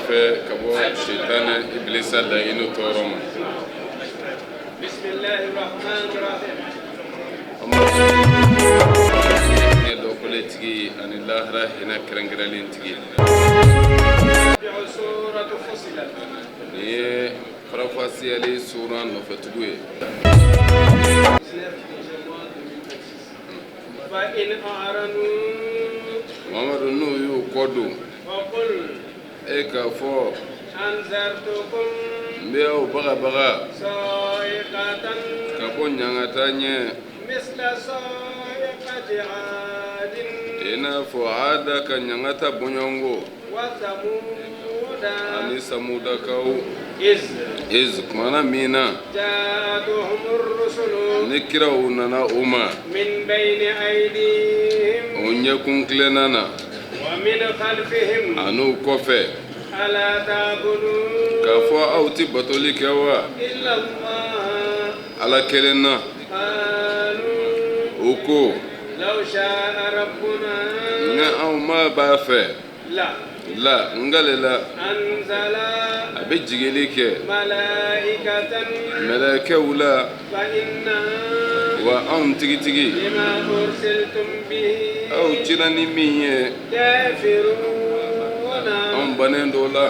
fɛ ka bɔ sitana ibilisa laɲini tɔɔrɔ ma. Hinɛ dɔkɔlen tigi ani lahara hinɛ kɛrɛnkɛrɛnlen tigi. Nin ye faranfasiyali sura nɔfɛtugu ye. Mamadu, n'u y'u kɔ don, e k'a fɔ: n bɛ aw bagabaga ka bɔ ɲangata ɲɛ i n'a fɔ Ada ka ɲangata bɔɲɔgɔnko ani Samudakaw. Iz, kumana min na ni kiraw nana u ma o ɲɛkun tilenna na an'u kɔfɛ, k'a fɔ: aw tɛ batoli kɛ wa Ala kelen na? U ko: ni anw ma b'a fɛ la n la, a bɛ jigili kɛ mɛlɛkɛw la, wa anw tigitigi, aw cira ni min ye, anw bannen dɔ la.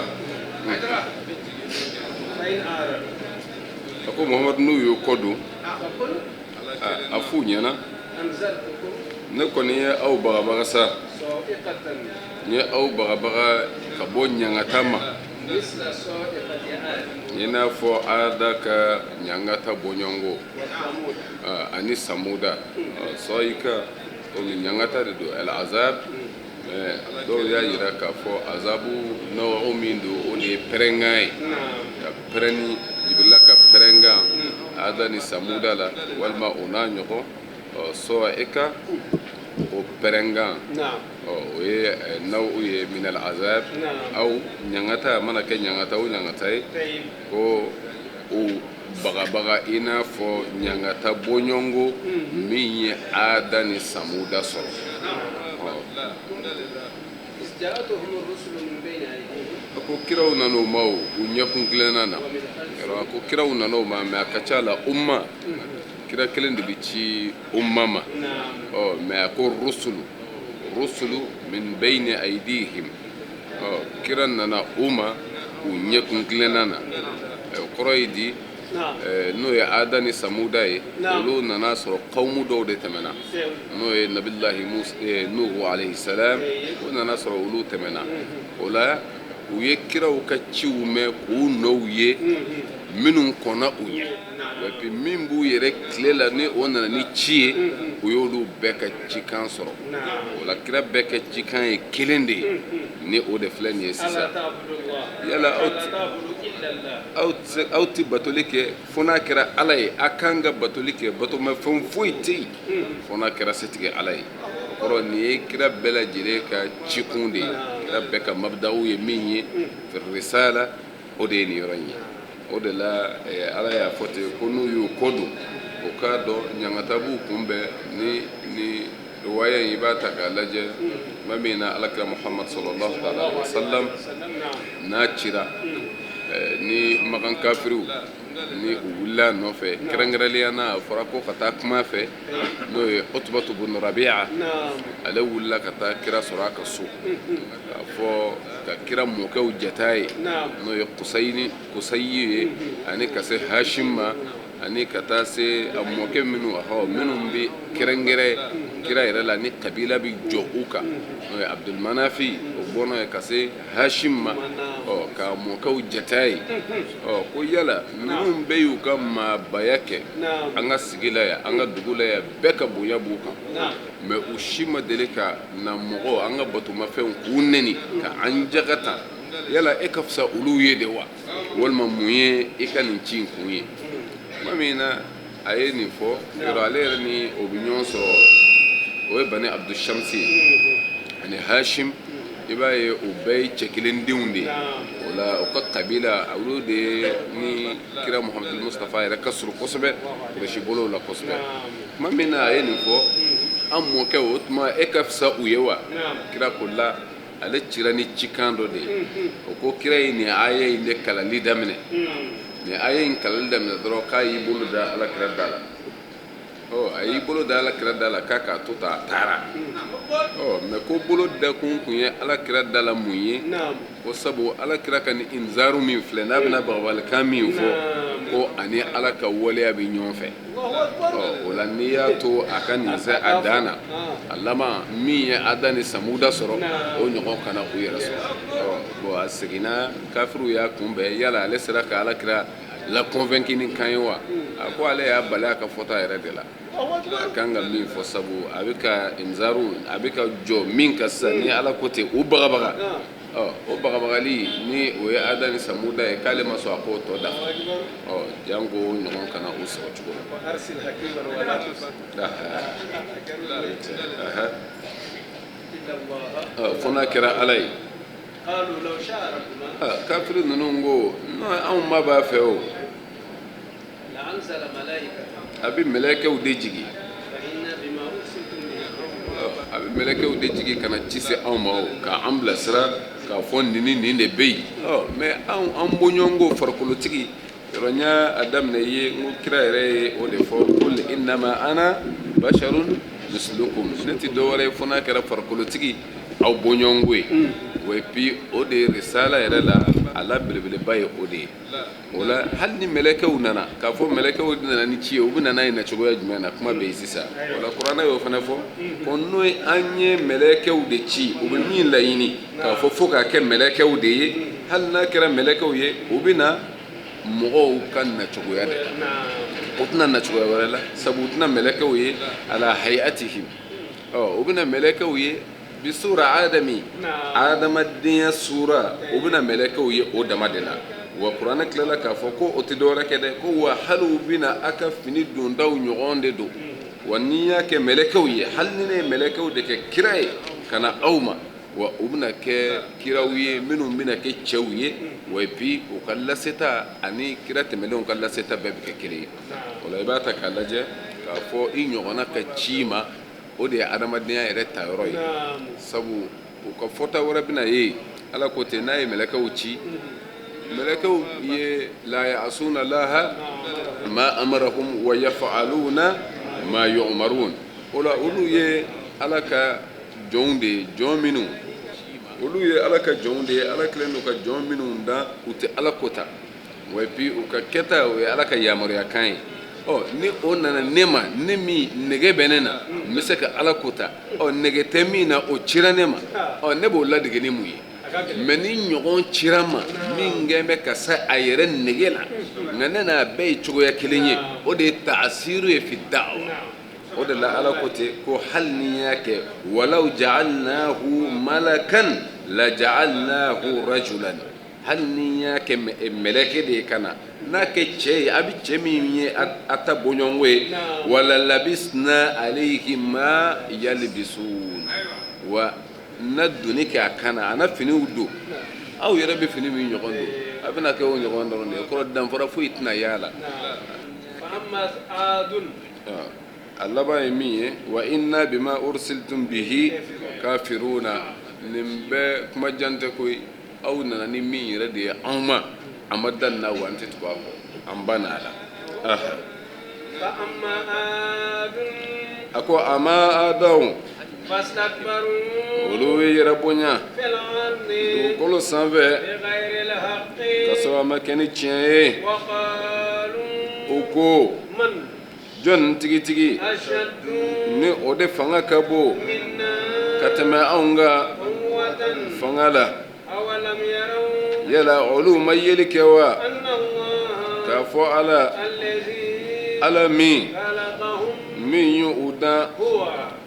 A ko Muhamadu, n'u y'u kɔ don, a f'u ɲɛna: ne kɔni ye aw bagabaga sa, n ye aw bagabaga ka bɔ ɲangata ma i n'a fɔ Ada ka ɲangata bɔɲɔgɔnko ani Samuda. Sɔyika, o ni ɲangata de don, al azab. Mais dɔw y'a yira k'a fɔ azabu nɔgɔ min don, o de ye pɛrɛnkan ye, ka pɛrɛn ni Jibirila ka pɛrɛnkan Ada ni Samuda la, walima o n'a ɲɔgɔn. Sɔyika, o pɛrɛnkan, o ye naw ye minal azab. Aw ɲangata mana kɛ ɲangata o ɲangata ye, ko o bagabaga i n'a fɔ ɲangata bɔɲɔgɔnko min ye Ada ni Samuda sɔrɔ. A ko kiraw nana o ma u ɲɛkun tilenna na. A ko kiraw nana o ma, mais a ka ca la umma, kira kelen de bɛ ci umma ma. Ɔ, mais a ko rusulu, rusulu min bayni aydihim. Ɔ, kira nana u ma u ɲɛkun tilenna na. O kɔrɔ ye di? N'o ye Ada ni Samuda ye, olu nana sɔrɔ kawmu dɔw de tɛmɛna, n'o ye nabilahi Nuhu alayhi salam. O nana sɔrɔ olu tɛmɛna o la, u ye kiraw ka ciw mɛn k'u nɔw ye minnu kɔnna u ɲɛ. Et puis min b'u yɛrɛ tile la, ni o nana ni ci ye, u y'olu bɛɛ ka cikan sɔrɔ. O la, kira bɛɛ ka cikan ye kelen de ye, ni o de filɛ nin ye sisan: yala aw tɛ batoli kɛ fo n'a kɛra Ala ye? A kan ka batoli kɛ, batomafɛn foyi tɛ yen fo n'a kɛra setigi Ala ye. O kɔrɔ, nin ye kira bɛɛ lajɛlen ka cikun de ye. Kira bɛɛ ka mabdaw ye min ye risala, o de ye nin yɔrɔ in ye. O de la, Ala y'a fɔ ten ko n'u y'u kɔ don, o k'a dɔn ɲangata b'u kunbɛn. Ni riwaya in, i b'a ta k'a lajɛ, tuma min na Alakira Muhammad sallallahu alaihi wa sallam n'a cira, ni Makan kafiriw ni u wulila a nɔfɛ, kɛrɛnkɛrɛnnenya na a fɔra ko ka taa kuma fɛ, n'o ye Utubatu bun Rabia. Ale wulila ka taa kira sɔrɔ a ka so, k'a fɔ ka kira mɔkɛw jata ye, n'o ye Kusayi, Kusayi ye, ani ka se Hashim ma, ani ka taa se a mɔkɛ minnu, ahɔ, minnu bɛ kɛrɛnkɛrɛn kira yɛrɛ la, ni kabila bɛ jɔ u kan, n'o ye Abdulmanafi, o bɔnna ye ka se Hashim ma. Ɔ, k'a mɔkɛw jata ye, ɔ, ko yala ninnu bɛɛ y'u ka maabaya kɛ an ka sigi la yan, an ka dugu la yan, bɛɛ ka bonya b'u kan, mais u si ma deli ka na mɔgɔ an ka batomafɛnw k'u neni ka an jaga ta. Yala e ka fisa olu ye de wa, walima mun ye i ka nin ci in kun ye? Tuma min na a ye nin fɔ, yɔrɔ ale yɛrɛ ni o bɛ ɲɔgɔn sɔrɔ, o ye Bani Abdushamsi ye ani Hashim. I b'a ye o bɛɛ ye cɛ kelen denw de ye. O la, o ka kabila, olu de ye ni kira Muhamadu Mustafa yɛrɛ ka surun kosɛbɛ Kurɛsi bolow la kosɛbɛ. Tuma min na a ye nin fɔ, an mɔkɛ, o tuma e ka fisa u ye wa? Kira ko la. Ale cira ni cikan dɔ de ye. O ko kira ye nin aya in de kalanli daminɛ, nin aya in kalanli daminɛ dɔrɔn, k'a y'i bolo da ala kira da la. Ɔ, a y'i bolo da ala kira da la k'a k'a to tan, a taara. Ɔ, mɛ ko bolo dakun kun ye ala kira da la mun ye? Ko sabu ala kira ka nin inzaru min filɛ, n'a bɛna bagabalikan min fɔ, ko ani ala ka waleya bɛ ɲɔgɔn fɛ. Ɔ, o la n'i y'a to a ka nin se a dan na, a laban min ye ada ni samuda sɔrɔ, o ɲɔgɔn kana u yɛrɛ sɔrɔ. Ɔ bon, a seginna, kafiriw y'a kunbɛn. Yala ale sera ka ala kira la convaincu ni kan ye wa? A ko ale y'a bali a ka fɔta yɛrɛ de la, a kan ka min fɔ, sabu a bɛ ka inzaru, a bɛ ka jɔ min ka sisan ni ala ko ten, u bagabaga. Ɔ, o bagabagali ni o ye ada ni samuda ye, k'ale ma sɔn a k'o tɔ dafa. Ɔ, janko o ɲɔgɔn kana u sɔrɔ cogo la. Fo n'a kɛra ala ye. Kafiri ninnu ko anw ma b'a fɛ o, a bɛ mɛlɛkɛw de jigin, a bɛ mɛlɛkɛw de jigin ka na ci se anw ma o, k'an bilasira k'a fɔ nin ni nin de bɛ yen. Ɔ, mɛ anw an bɔɲɔgɔnko farikolotigi yɔrɔ, n y'a daminɛ i ye, n ko kira yɛrɛ ye o de fɔ: qul innama ana basharun mislukum, ne tɛ dɔwɛrɛ ye fo n'a kɛra farikolotigi aw bɔɲɔgɔnko ye. Wa et puis o de ye risala yɛrɛ la, a la belebeleba ye o de ye. O la hali ni mɛlɛkɛw nana, k'a fɔ mɛlɛkɛw nana ni ci ye, u bɛ na n'a ye nacogoya jumɛn na? Kuma bɛ yen sisan. O la kuranɛ y'o fana fɔ ko n'o ye an ye mɛlɛkɛw de ci, u bɛ min laɲini k'a fɔ fo k'a kɛ mɛlɛkɛw de ye, hali n'a kɛra mɛlɛkɛw ye, u bɛ na mɔgɔw ka nacogoya de la, u tɛna nacogoya wɛrɛ la, sabu u tɛna mɛlɛkɛw ye ala hayatihim. Ɔ, u bɛna mɛlɛkɛw ye bisura adami, adamadenya sura, u bɛna mɛlɛkɛw ye o dama de la. Wa kuranɛ tilala k'a fɔ ko o tɛ dɔwɛrɛ kɛ dɛ, ko wa hali u bɛna a ka fini dontaw ɲɔgɔn de don. Wa n'i y'a kɛ mɛlɛkɛw ye, hali ni ne ye mɛlɛkɛw de kɛ kira ye ka na aw ma, wa u bɛna kɛ kiraw ye minnu bɛna kɛ cɛw ye. Wa et puis u ka laseta ani kira tɛmɛnlenw ka laseta bɛɛ bɛ kɛ kelen ye. O la i b'a ta k'a lajɛ k'a fɔ i ɲɔgɔnna ka ci ma, o de ye adamadenya yɛrɛ ta yɔrɔ ye, sabu u ka fɔta wɛrɛ bɛna ye. Ala ko ten, n'a ye mɛlɛkɛw ci, mɛlɛkɛw ye la ya'suna laha ma amarahum wa yaf'aluna ma yu'marun. O la olu ye ala ka jɔnw de ye, jɔn minnu olu ye ala ka jɔnw de ye, ala kɛlen don ka jɔn minnu dan, u tɛ ala kota. Wa et puis u ka kɛta, o ye ala ka yamaruya kan ye. Ɔ, ni o nana ne ma, ne min nege bɛ ne na, n bɛ se ka ala kota. Ɔ, nege tɛ min na, o cira ne ma, ɔ, ne b'o ladege ni mun ye? Mɛ ni ɲɔgɔn cira ma min kɛn bɛ ka se a yɛrɛ nege la, nka ne n'a bɛɛ ye cogoya kelen ye, o de ye taasiru ye fi da'wa. O de la ala ko ten ko hali ni y'a kɛ walaw ja'alnahu malakan la ja'alnahu rajulan, hali ni y'a kɛ mɛlɛkɛ de ye ka na n'a kɛ cɛ ye, a bɛ cɛ min ye a ta bɔɲɔgɔnko ye, wala labisna alayhi ma yalbisun, wa na doni kɛ a kan na, a na finiw don, aw yɛrɛ bɛ fini min ɲɔgɔn don, a bɛna kɛ o ɲɔgɔn dɔrɔn de ye. Kɔrɔ danfara foyi tɛna y'a la. A laban ye min ye, wa inna bima ursiltum bihi kafiruna, nin bɛɛ kuma jan tɛ koyi. Aw nana ni min yɛrɛ de ye anw ma, an ma dan na, wa an tɛ tugu a kɔ, an ba n'a la. A ko a ma adaw, olu ye yɛrɛ bonya dugukolo sanfɛ ka sɔrɔ a ma kɛ ni tiɲɛ ye. U ko jɔn tigitigi ni o de fanga ka bon ka tɛmɛ anw ka fanga la? Yala olu ma yeli kɛ wa k'a fɔ ala, ala min ye u dan,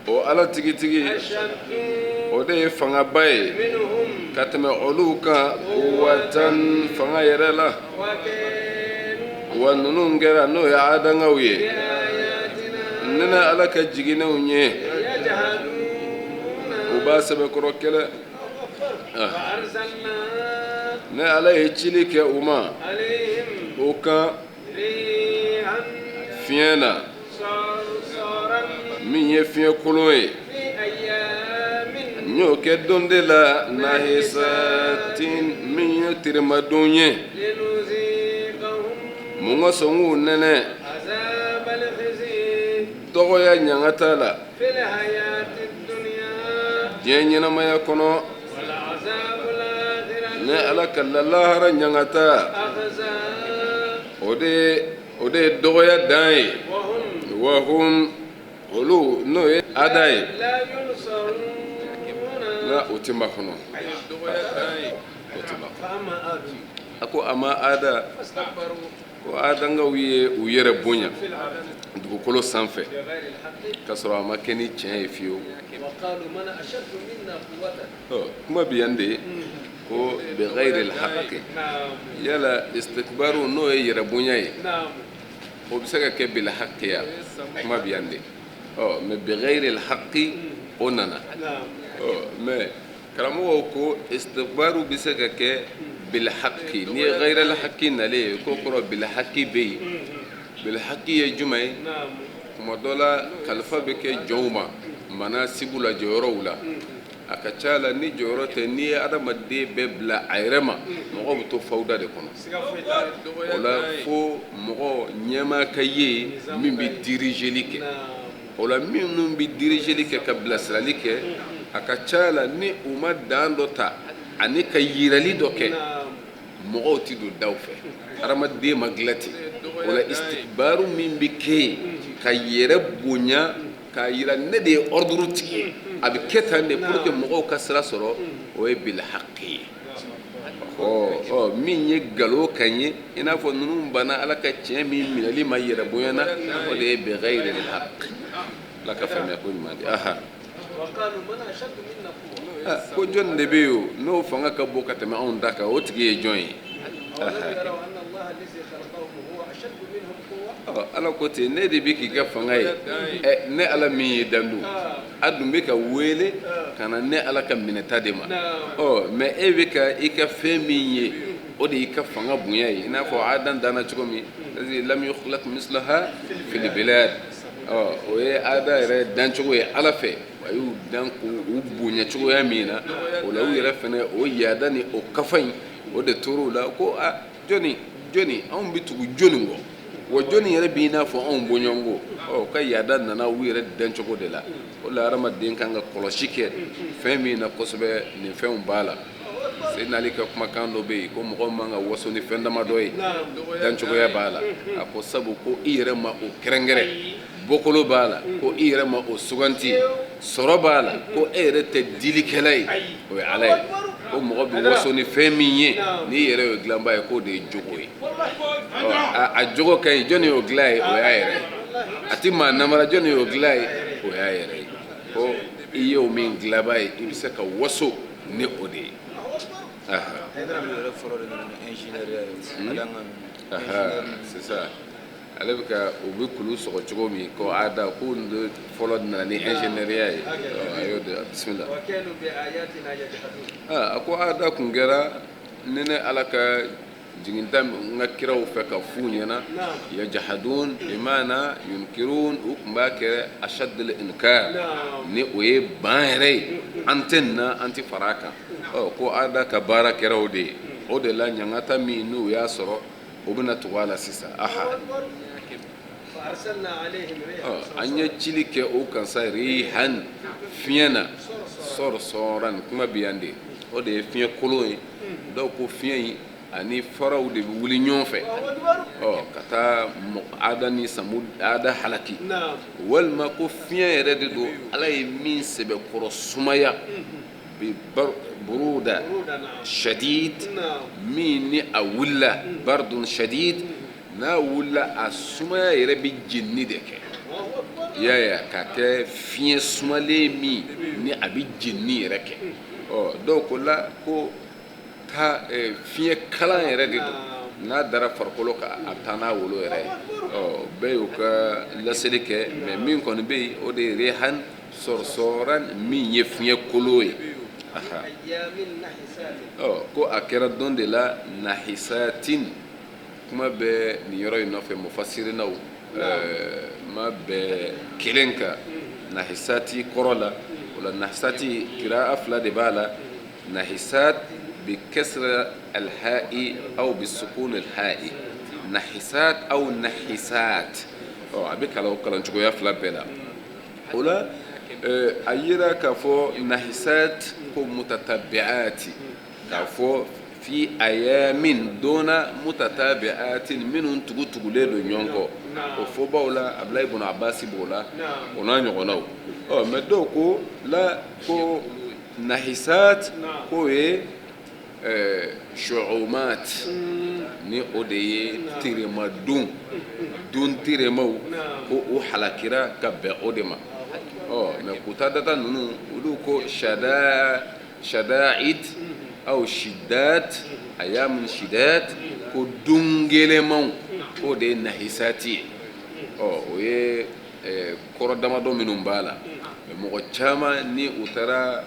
o ala tigitigi, o de ye fangaba ye ka tɛmɛ olu kan quwwatan, fanga yɛrɛ la. Wa ninnu kɛra, n'o ye adangaw ye, ne na ala ka jiginɛw ye, u b'a sɛbɛkɔrɔ kɛlɛ. Ne ala ye cili kɛ u ma o kan fiɲɛ na min ye fiɲɛ kolon ye, N y'o kɛ don de la nahisatin min ye tirimadon ye. Mun kosɔn k'u nɛnɛ dɔgɔya ɲangata la diɲɛ ɲɛnamaya kɔnɔ ne Ala ka lahara ɲangata o de ye dɔgɔya dan ye wahum olu n'o ye ada ye nka o tɛ makɔnɔ o tɛ makɔnɔ a ko ama ada ko adankaw ye u yɛrɛ bonya dugukolo sanfɛ k'a sɔrɔ a ma kɛ ni tiɲɛ ye fiyewu kuma bɛ yan de ko bighayri alhaqi yala istikbaru n'o ye yɛrɛ bonya ye o bɛ se ka kɛ bil haqqi ya kuma bɛ yan de ɔ mais bighayri alhaqi o nana ɔ mais karamɔgɔw ko istikbaru bɛ se ka kɛ bil haqqi n'i ye ghayri alhaqi nalen ye k'o kɔrɔ bil haqqi bɛ yen bil haqqi ye jumɛn ye tuma dɔ la kalifa bɛ kɛ jɔnw ma manasibu la jɔyɔrɔw la a ka ca la ni jɔyɔrɔ tɛ n'i ye adamaden bɛɛ bila a yɛrɛ ma mɔgɔ bɛ to fawuda de kɔnɔ o la fo mɔgɔ ɲɛmaa ka ye min bɛ dirigeli kɛ o la minnu bɛ dirigeli kɛ ka bilasirali kɛ a ka ca la ni u ma dan dɔ ta ani ka yirali dɔ kɛ mɔgɔw tɛ don daw fɛ hadamaden ma dilan ten o la istikbaru min bɛ kɛ yen ka yɛrɛ bonya k'a yira ne de ye ordre tigi ye a bɛ kɛ tan de pour que mɔgɔw ka sira sɔrɔ o ye bil haqqi ye ɔ ɔ min ye nkalon kan ye i n'a fɔ ninnu banna ala ka tiɲɛ min minɛli ma yɛrɛ bonya na o de ye bi ghayri haqq ala ka faamuya ko ɲuman di aha ko jɔn de bɛ yen o n'o fanga ka bon ka tɛmɛ anw ta kan o tigi ye jɔn ye ala ko ten ne de bɛ k'i ka fanga ye ɛ ne ala min y'i dan dun a dun bɛ ka wele ka na ne ala ka minɛta de ma ɔ mais e bɛ ka i ka fɛn min ye o de y'i ka fanga bonya ye i n'a fɔ adan danna cogo min lam yukhlaq mislaha fil bilad ɔ o ye ada yɛrɛ dancogo ye ala fɛ a y'u dan k'u bonya cogoya min na o la u yɛrɛ fana o yaada ni o kafa in o de tor'u la ko a jɔni jɔni anw bɛ tugu jɔni kɔ wa jɔni yɛrɛ b'i n'a fɔ anw bɔɲɔgɔnko ɔ ka yaada nana u yɛrɛ dancogo de la o la hadamaden kan ka kɔlɔsi kɛ fɛn min na kosɛbɛ nin fɛnw b'a la Seydina Ali ka kumakan dɔ bɛ yen ko mɔgɔ man ka waso ni fɛn damadɔ ye dancogoya b'a la a ko sabu ko i yɛrɛ ma o kɛrɛnkɛrɛn bɔkolo b'a la ko i yɛrɛ ma o suganti sɔrɔ b'a la ko e yɛrɛ tɛ dilikɛla ye o ye ala ye ko mɔgɔ bɛ waso ni fɛn min ye n'i yɛrɛ y'o dilanba ye k'o de ye jogo ye a jogo ka ɲi jɔnni y'o dilan ye o y'a yɛrɛ ye a ti maa namara jɔnni y'o dilan ye o y'a yɛrɛ ye ko i ye o min dilanba ye i bɛ se ka waso ni o de ye c'est ça ale bɛ ka u bɛ kulu sɔgɔ cogo min ko ada ko fɔlɔ nana ni ingénieuriya ye a y'o de bisimila a ko ada kun kɛra ni ne ala ka jiginta n ka kiraw fɛ ka f'u ɲɛna yajahadun bimaana yunkirun u tun b'a kɛ ashaddul inkar ni o ye ban yɛrɛ ye an tɛ nin na an tɛ fara a kan ɔ ko ada ka baara kɛra o de ye o de la ɲangata min n'u y'a sɔrɔ o bɛna tugu a la sisan aha an ye cili kɛ o kan sa rihan fiɲɛ na sɔrɔsɔran kuma bɛ yan de o de ye fiɲɛ kolon ye dɔw ko fiɲɛ in ani faraw de bɛ wuli ɲɔgɔn fɛ ɔ ka taa ada ni samu ada halaki walima ko fiɲɛ yɛrɛ de don ala ye min sɛbɛkɔrɔ sumaya bi buruda shadid min ni a wulila bardun shadid n'a wulila a sumaya yɛrɛ bɛ jenini de kɛ i y'a ye k'a kɛ fiɲɛ sumalen min ni a bɛ jenini yɛrɛ kɛ ɔ dɔw ko la ko taa fiɲɛ kalan yɛrɛ de don n'a dara farikolo kan a bɛ taa n'a wolo yɛrɛ ye ɔ bɛɛ y'u ka laseli kɛ mais min kɔni bɛ yen o de ye rehan sɔrɔsɔran min ye fiɲɛ kolon ye ɔ ko a kɛra don de la nahisatin kuma bɛ nin yɔrɔ in nɔfɛ mufasirinaw ma bɛn kelen kan nahisati kɔrɔ la o O la nahisati kiraa fila de b'a la, nahisat bi kasra alha'i aw bi sukun alha'i, nahisat aw nahisat. Ɔ a bɛ kalan o kalan cogoya fila bɛɛ la. O la a yira k'a fɔ nahisat ko mutatabi'ati, k'a fɔ fi ayamin donna mutatabi'atin, minnu tugutugulen don ɲɔgɔn kɔ. O fɔbaw la, Abulayi ibn Abasi b'o la, o n'a ɲɔgɔnnaw. Ɔ mɛ dɔw ko la ko nahisat k'o ye shu'umat, ni o de ye teremadon, don teremaw, ko o halakira ka bɛn o de ma. Ɔ mɛ Kutadata ninnu, olu ko shada'id aw shidat, ayamun shidat, ko don gɛlɛnmanw, k'o de ye nahisati ye. Ɔ o ye kɔrɔ damadɔ minnu b'a la. Mɔgɔ caman ni u taara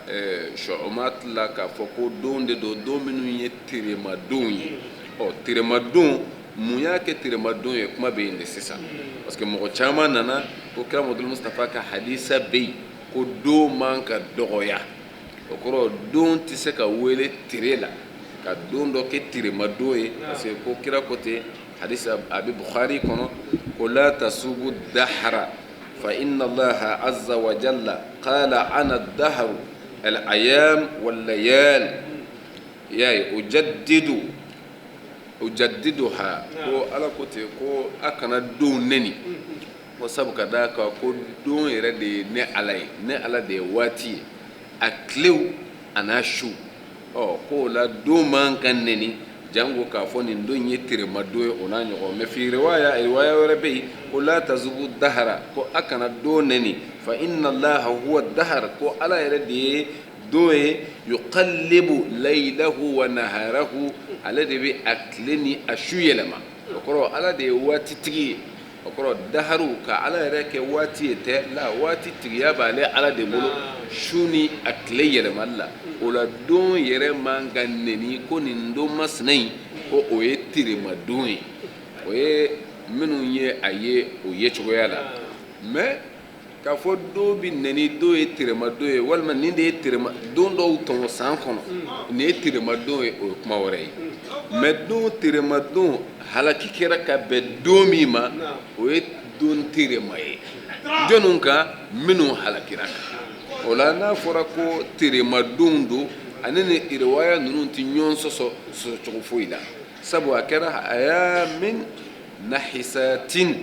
shu'umat la k'a fɔ ko don de don, don minnu ye teremadonw ye. Ɔ teremadon, mun y'a kɛ teremadon ye? Kuma bɛ yen de sisan, parce que mɔgɔ caman nana ko kira Muhamadu Mustafa ka hadisa bɛ yen ko don man ka dɔgɔya. O kɔrɔ don tɛ se ka wele tere la ka don dɔ kɛ teremadon ye, parce que ko kira ko ten, hadisa a bɛ Bukhari kɔnɔ, ko la tasubu dahara fa inna Allaha azza wa jalla qala ana dahru al ayam wal layal, y'a ye, ujaddidu ujaddiduha. Ko Ala ko ten ko a kana donw neni, ko sabu ka d'a kan ko don yɛrɛ de ye ne Ala ye, ne Ala de ye waati ye, a tilew a n'a su. Ɔ k'o la don man ka neni, jango k'a fɔ nin don ye teremadon ye, o n'a ɲɔgɔn. Mɛ fi riwaya, riwaya wɛrɛ bɛ yen ko la tasubu dahara, ko a kana don neni, fa inna Allaha huwa dahar, ko Ala yɛrɛ de ye don ye, yuqallibu laylahu wa naharahu, ale de bɛ a tile ni a su yɛlɛma. O kɔrɔ Ala de ye waati tigi ye. O kɔrɔ daharu ka Ala yɛrɛ kɛ waati ye tɛ la, waati tigiya b'ale Ala de bolo su ni a tile yɛlɛmali la. O la don yɛrɛ man ka neni ko nin don masina in ko o ye teremadon ye. O ye minnu ye a ye o ye cogoya la. Mɛ k'a fɔ don bɛ neni, don ye teremadon ye, walima nin de ye terema don dɔw tɔmɔ san kɔnɔ, nin ye teremadon ye, o ye kuma wɛrɛ ye. Mɛ don teremadon halaki kɛra ka bɛn don min ma, o ye don terema ye jɔnniw kan? Minnu halakira kan. O la n'a fɔra ko teremadon don, ani ni riwaya ninnu tɛ ɲɔgɔn sɔsɔ sɔsɔcogo foyi la, sabu a kɛra ayamin nahisatin,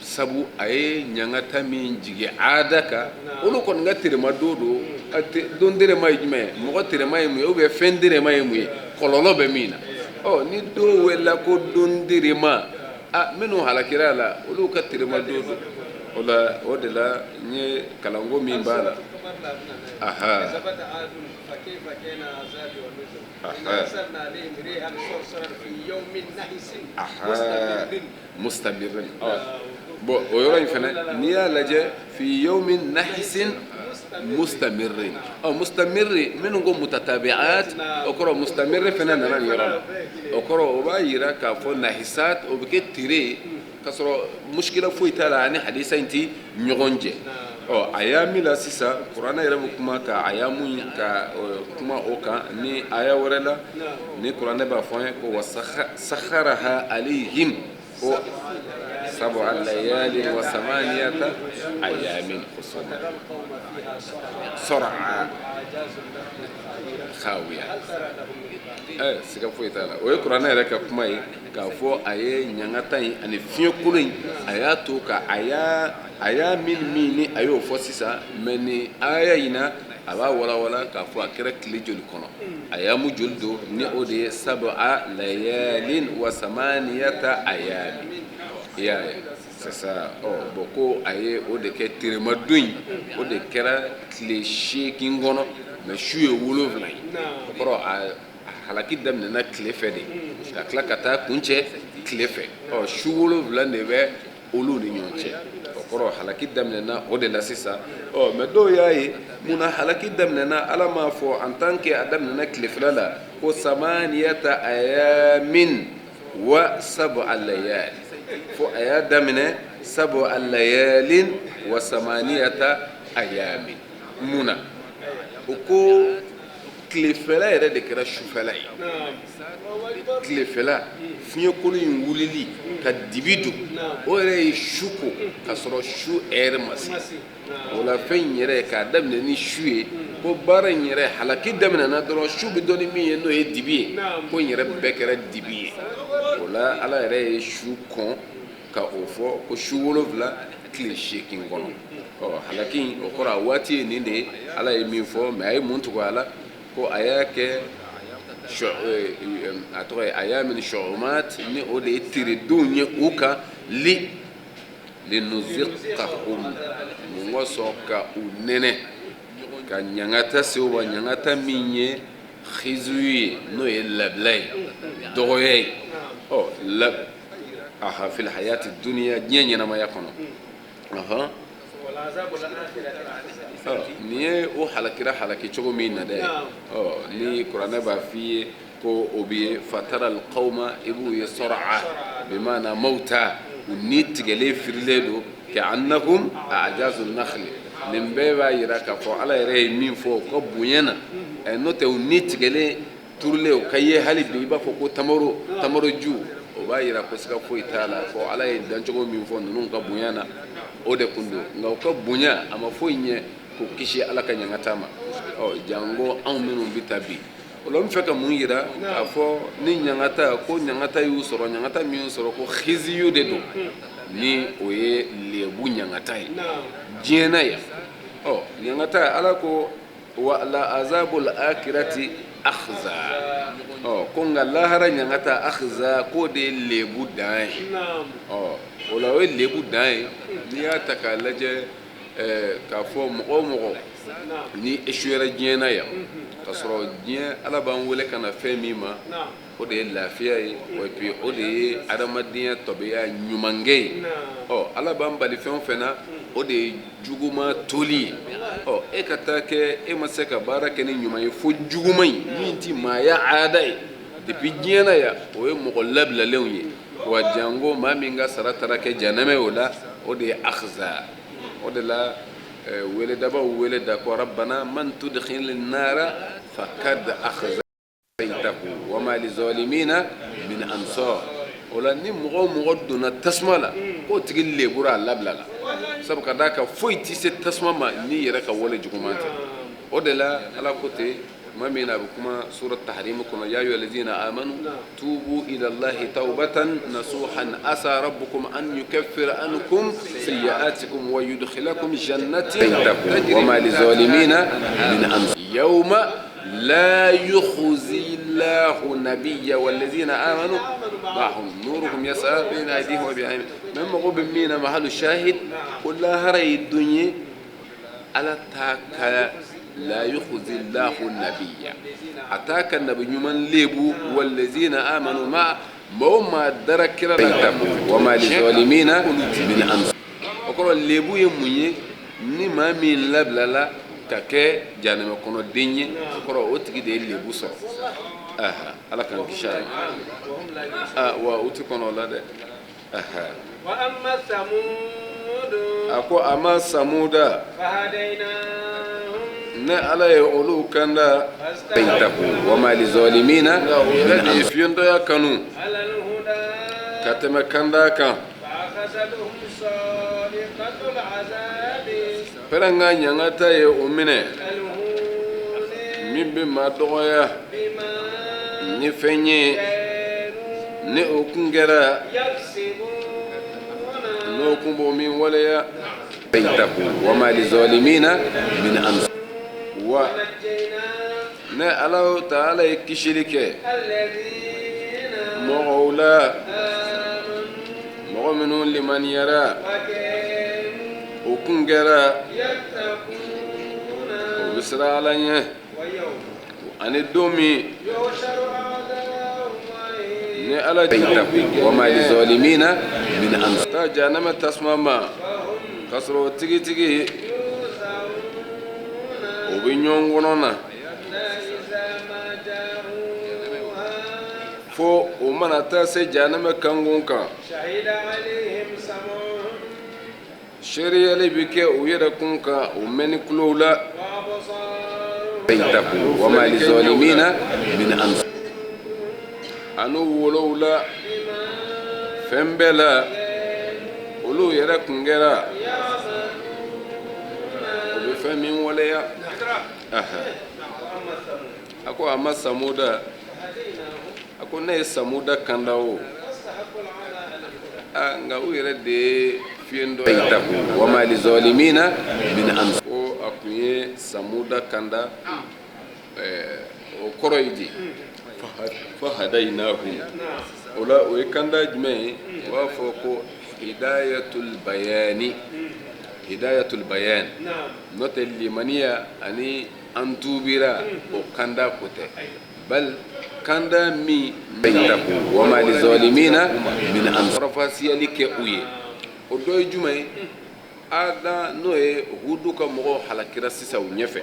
sabu a ye ɲangata min jigin aada kan, olu kɔni ka teremadon don. Don terema ye jumɛn ye? Mɔgɔ terema ye mun ye? Ou bien fɛn terema ye mun ye? Kɔlɔlɔ bɛ min na. Ɔ ni don welela ko don terema, a minnu halakira a la, olu ka teremadon don. O la o de la n ye kalanko min b'a la. Aha. Aha. Mustamirin. Bon, o yɔrɔ in fana, n'i y'a lajɛ, fi yawmin nahisin mustamirin, ɔ mustamiri minnu ko mutatabi'at, o kɔrɔ mustamiri fana nana nin yɔrɔ la. O kɔrɔ o b'a yira k'a fɔ nahisat o bɛ kɛ tere ye, k'a sɔrɔ muskila foyi t'a la, ani hadisa in ti ɲɔgɔn jɛ. Ɔ ayami la sisan, kuranɛ yɛrɛ bɛ kuma ka ayamu ka kuma o kan ni aya wɛrɛ la, ni kuranɛ b'a fɔ an ye ko wa sakharaha alayhim ko sab'a layalin wa samaniyata ayamin husuma sar'a khawiya. Siga foyi t'a la, o ye kuranɛ yɛrɛ ka kuma ye k'a fɔ a ye ɲangata in ani fiɲɛkolon in, a y'a to ka a y'a min ni a y'o fɔ sisan. Mɛ ni aya in na, a b'a walawala k'a fɔ a kɛra tile joli kɔnɔ, ayamu joli don, ni o de ye sab'a layalin wa samaniyata ayami. I y'a ye, c'est ça. Ɔ bon, ko a ye o de kɛ teremadon in, o de kɛra tile 8 kɔnɔ, mɛ su ye 7 ye. O kɔrɔ a halaki daminɛna tile fɛ de ka tila ka taa kuncɛ tile fɛ. Ɔ su 7 de bɛ olu ni ɲɔgɔn cɛ. O kɔrɔ halaki daminɛna o de la sisan. Ɔ mɛ dɔw y'a ye munna halaki daminɛna, Ala m'a fɔ en tant que a daminɛna tile fila la ko samaniyata ayamin wa sab'a layal, fo a y'a daminɛ sab'a layalin wa samaniyata ayamin. Mun na? O ko tilefɛla yɛrɛ de kɛra sufɛla ye. Tilefɛla fiɲɛkolon in wulili ka dibi don, o yɛrɛ ye su ko k'a sɔrɔ su ɛrɛ ma se. O la fɛn in yɛrɛ k'a daminɛ ni su ye, ko baara in yɛrɛ halaki daminɛna dɔrɔn, su bɛ dɔn ni min ye, n'o ye dibi ye, ko in yɛrɛ bɛɛ kɛra dibi ye. O la Ala yɛrɛ ye su kɔn ka o fɔ ko su 7 tile 8 kɔnɔ. Ɔ halaki in, o kɔrɔ a waati ye nin de ye. Ala ye min fɔ mɛ, a ye mun tugu a la? Ko a y'a kɛ a tɔgɔ ye ayamin shu'umat, ni o de ye teredenw ye u kan, li linuziqahum, mun kosɔn? Ka u nɛnɛ, ka ɲangata se u ma, ɲangata min ye khiziyu ye, n'o ye labila ye, dɔgɔya ye. Ɔ la aha fil hayati duniya, diɲɛ ɲɛnamaya kɔnɔ. Ɔhɔn, nin ye o halakira halaki cogo min na dɛ. Ɔ ni kuranɛ b'a f'i ye ko o bɛ ye fatara alqawma, i b'u ye sɔrɔ bimaana mawta, u ni tigɛlen firilen don, ka annahum ajazu nakhli. Nin bɛɛ b'a yira k'a fɔ Ala yɛrɛ ye min fɔ u ka bonya na. N'o tɛ, u ni tigɛlen turulen, o ka ye hali bi i b'a fɔ ko tamaro tamaro ju, o b'a yira ko siga foyi t'a la fɔ Ala ye dancogo min fɔ ninnu ka bonya na, o de kun don. Nka u ka bonya a ma foyi ɲɛ k'u kisi Ala ka ɲangata ma. Ɔ janko anw minnu bɛ taa bi. O la n fɛ ka mun yira? K'a fɔ ni ɲangata, ko ɲangata y'u sɔrɔ, ɲangata min y'u sɔrɔ, ko khiziyu de don, ni o ye lebu ɲangata ye diɲɛ na yan. Ɔ ɲangata, Ala ko wa la azabul akirati akhza. Ɔ ko nka lahara ɲangata akhza, k'o de ye lebu dan ye. Ɔ o la o ye lebu dan ye. N'i y'a ta k'a lajɛ, k'a fɔ mɔgɔ o mɔgɔ ni échouera diɲɛ na yan, k'a sɔrɔ diɲɛ Ala b'an wele ka na fɛn min ma, o de ye lafiya ye, et puis o de ye adamadenya tɔbiya ɲumankɛ ye. Ɔ Ala b'an bali fɛn o fɛn na, o de ye juguma toli ye. Ɔ e ka taa kɛ e ma se ka baara kɛ ni ɲuman ye fo juguman in min ti maaya aada ye depuis diɲɛ na yan, o ye mɔgɔ labilalenw ye. Wa janko maa min ka sara taara kɛ janɛmɛ, o la o de ye akhza. O de la weledabaw wele da ko rabbana man tudkhil nara fakad akhzaytahu wa ma lizalimina min ansar. O la ni mɔgɔ o mɔgɔ donna tasuma la, k'o tigi lebura, a labila la, sabu ka d'a kan foyi tɛ se tasuma ma n'i yɛrɛ ka wale juguman tɛ. O de la Ala ko ten tuma min na a bɛ kuma sura Tahrim kɔnɔ: ya ayyuha allazina amanu tubu ila Allahi tawbatan nasuhan asa rabbukum an yukaffira ankum sayyi'atikum wa yudkhilakum jannatin wa ma lizalimina min ansar yawma la yukhzi Allahu nabiyya wallazina amanu ma'ahum nuruhum yas'a bayna aydihim wa bi'aymanihim. Même mago bɛ min na, mahalu shahid, ko lahara ye don ye Ala t'a ka la yukhzi Allahu nabiyya, a t'a ka nabi ɲuman lebu, wallazina amanu ma, maa o maa dara kira la, wa ma lizalimina min ansar. O kɔrɔ lebu ye mun ye? Ni maa min labilala ka kɛ janɛmɛ kɔnɔ den ye, o kɔrɔ o tigi de ye lebu sɔrɔ. Aha, Ala k'an kisi a ma. Wa u ti kɔnɔ o la dɛ. A ko a ma samuda, ne Ala ye olu kanda, wa ma lizalimina, u yɛrɛ de ye fiyentɔya kanu ka tɛmɛ kanda kan. Pɛrɛnkan ɲangata ye o minɛ min bɛ maa dɔgɔya ni fɛn ye, ni o kun kɛra, n'o kun b'o min waleya. Wa ma lizalimina min ansar. Wa ne Ala taala ye kisili kɛ mɔgɔw la, mɔgɔ minnu limaniyara, o kun kɛra o bɛ siran Ala ɲɛ, ani don min ni Ala wa ma lizalimina min ansar, taa jahanama tasuma ma k'a sɔrɔ o tigitigi o bɛ ɲɔgɔn kɔnɔ na, fo o mana taa se jahanama kankun kan, seereyali bɛ kɛ u yɛrɛ kun kan o mɛnni kulow la. Ittaqu wa ma lizalimina min ansar. Ani wolowula fɛn bɛɛ la olu yɛrɛ kun kɛra u bɛ fɛn min waleya. A ko a ma samuda, a ko ne ye samuda kanda o, nka u yɛrɛ de ye fiyentɔ. Ittaqu wa ma lizalimina min ansar. Ko a kun ye samuda kanda, o kɔrɔ ye di? Fahadainahum. O la o ye kanda jumɛn ye? U b'a fɔ ko hidayatul bayani, hidayatul bayan. N'o tɛ limaniya ani an tuubira o kanda ko tɛ, bal kanda min ittaqu wa ma lizalimina min ansar. Faranfasiyali kɛ u ye, o dɔ ye jumɛn ye? Ada n'o ye Hudu ka mɔgɔw halakira sisan u ɲɛfɛ,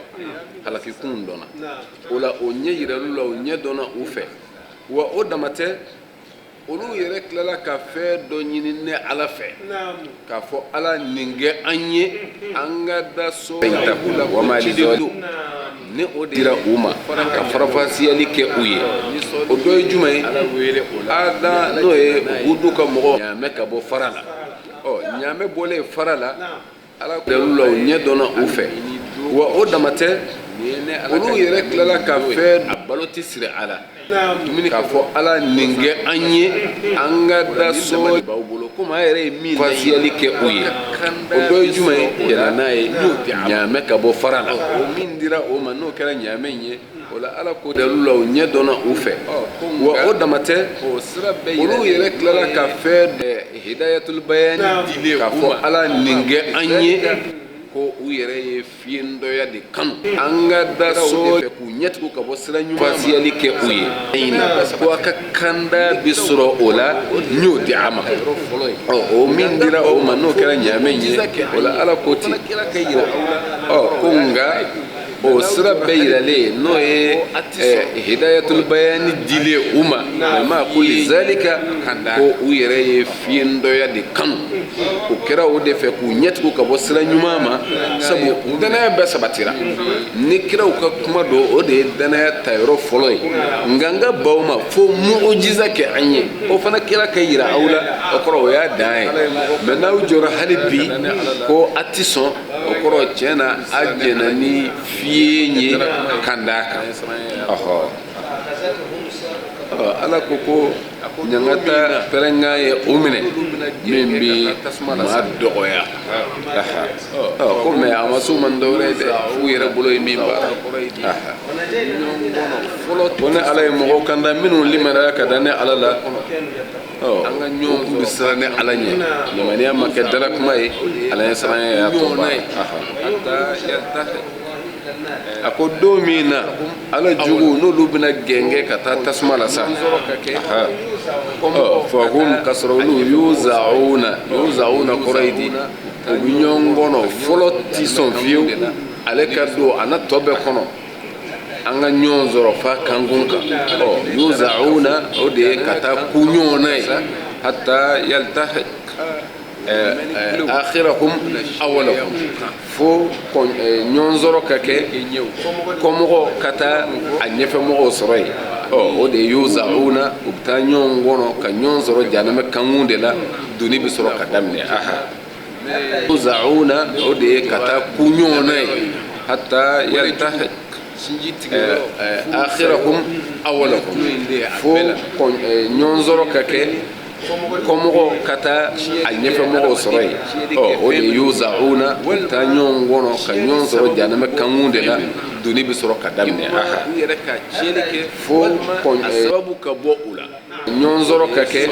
halakikun dɔnna o la, o ɲɛ yiral'u la, o ɲɛ dɔnna u fɛ. Wa o dama tɛ, olu yɛrɛ tilala ka fɛn dɔ ɲini ne Ala fɛ k'a fɔ Ala nin kɛ an ye an ka da so wa ma ni o dira u ma ka faranfasiyali kɛ u ye, o dɔ ye jumɛn ye? Ada n'o ye Hudu ka mɔgɔw ɲaamɛ ka bɔ fara la. Ɔ ɲaamɛ bɔlen fara la, Ala olu la, o ɲɛ dɔnna u fɛ. Wa o dama tɛ, olu yɛrɛ tilala ka fɛn a balo tɛ siri a la dumuni k'a fɔ Ala nin kɛ an ye an ka da so b'aw bolo komi a yɛrɛ ye min fasiyali kɛ u ye, o dɔ ye jumɛn ye? Yɛlɛ n'a ye ɲaamɛ ka bɔ fara la, o min dira o ma n'o kɛra ɲaamɛ in ye, o la Ala ko olu la, o ɲɛ dɔnna u fɛ. Wa o dama tɛ, olu yɛrɛ tilala ka fɛn hidayatul bayani dilen k'a fɔ Ala nin kɛ an ye, ko u yɛrɛ ye fiyentɔya de kanu an ka da so fɛ k'u ɲɛtugu ka bɔ sira ɲuman fasiyali kɛ u ye, ko a ka kanda bɛ sɔrɔ o la, n y'o di a ma. Ɔ o min dira o ma n'o kɛra ɲaamɛ ye, o la Ala ko ten. Ɔ ko nka o sira bɛɛ yiralen n'o ye hidayatul bayani dilen u ma, ma ko lizalika, ko u yɛrɛ ye fiyentɔya de kanu, o kɛra o de fɛ k'u ɲɛtugu ka bɔ sira ɲuman ma, sabu danaya bɛɛ sabatira ni kiraw ka kuma don, o de ye danaya tayɔrɔ fɔlɔ ye. Nka n ka baw ma fo mujiza kɛ an ye, o fana kira ka yira aw la, o kɔrɔ o y'a dan ye. Mɛ n'aw jɔra hali bi ko a ti sɔn, o kɔrɔ tiɲɛ na a jɛnna ni fiyen ye kan d'a kan. Ɔhɔ, Ala ko ko ɲangata pɛrɛnkan ye o minɛ min bɛ maa dɔgɔya. Ko mɛ a ma s'u ma dɔwɛrɛ ye dɛ, f'u yɛrɛ bolo ye min baara. Ko ne Ala ye mɔgɔw kanda minnu limaniya ka da ne Ala la, an ka ɲɔgɔn kun bɛ siran ne Ala ɲɛ, limaniya ma kɛ dala kuma ye, Ala ɲɛ siranya y'a tɔ ban. A ko don min na Ala jugu n'olu bɛna gɛngɛ ka taa tasuma la sa, fahum ka sɔrɔ olu yuzauna, yuzauna kɔrɔ ye di? U bɛ ɲɔgɔn kɔnɔ, fɔlɔ ti sɔn fiyewu ale ka don a na tɔ bɛɛ kɔnɔ, an ka ɲɔgɔn sɔrɔ fa kankun kan. Ɔ yuzauna, o de ye ka taa ku ɲɔgɔn na ye, hatta yaltahiq akhirahum awwalahum, fo ɲɔgɔn sɔrɔ ka kɛ kɔmɔgɔ ka taa a ɲɛfɛmɔgɔw sɔrɔ yen. Ɔ o de ye yuzauna, u bɛ taa ɲɔgɔn kɔnɔ ka ɲɔgɔn sɔrɔ jahanama kankun de la, donni bɛ sɔrɔ ka daminɛ. Aha, yuzauna, o de ye ka taa ku ɲɔgɔn na ye, hatta yaltahiq akhirahum awwalahum, fo ɲɔgɔn sɔrɔ ka kɛ kɔmɔgɔ ka taa a ɲɛfɛmɔgɔw sɔrɔ yen. Ɔ o de ye yuzauna, u bɛ taa ɲɔgɔn kɔnɔ ka ɲɔgɔn sɔrɔ jahanama kankun de la, donni bɛ sɔrɔ ka daminɛ. Aha, fo sababu ka bɔ u la, ɲɔgɔn sɔrɔ ka kɛ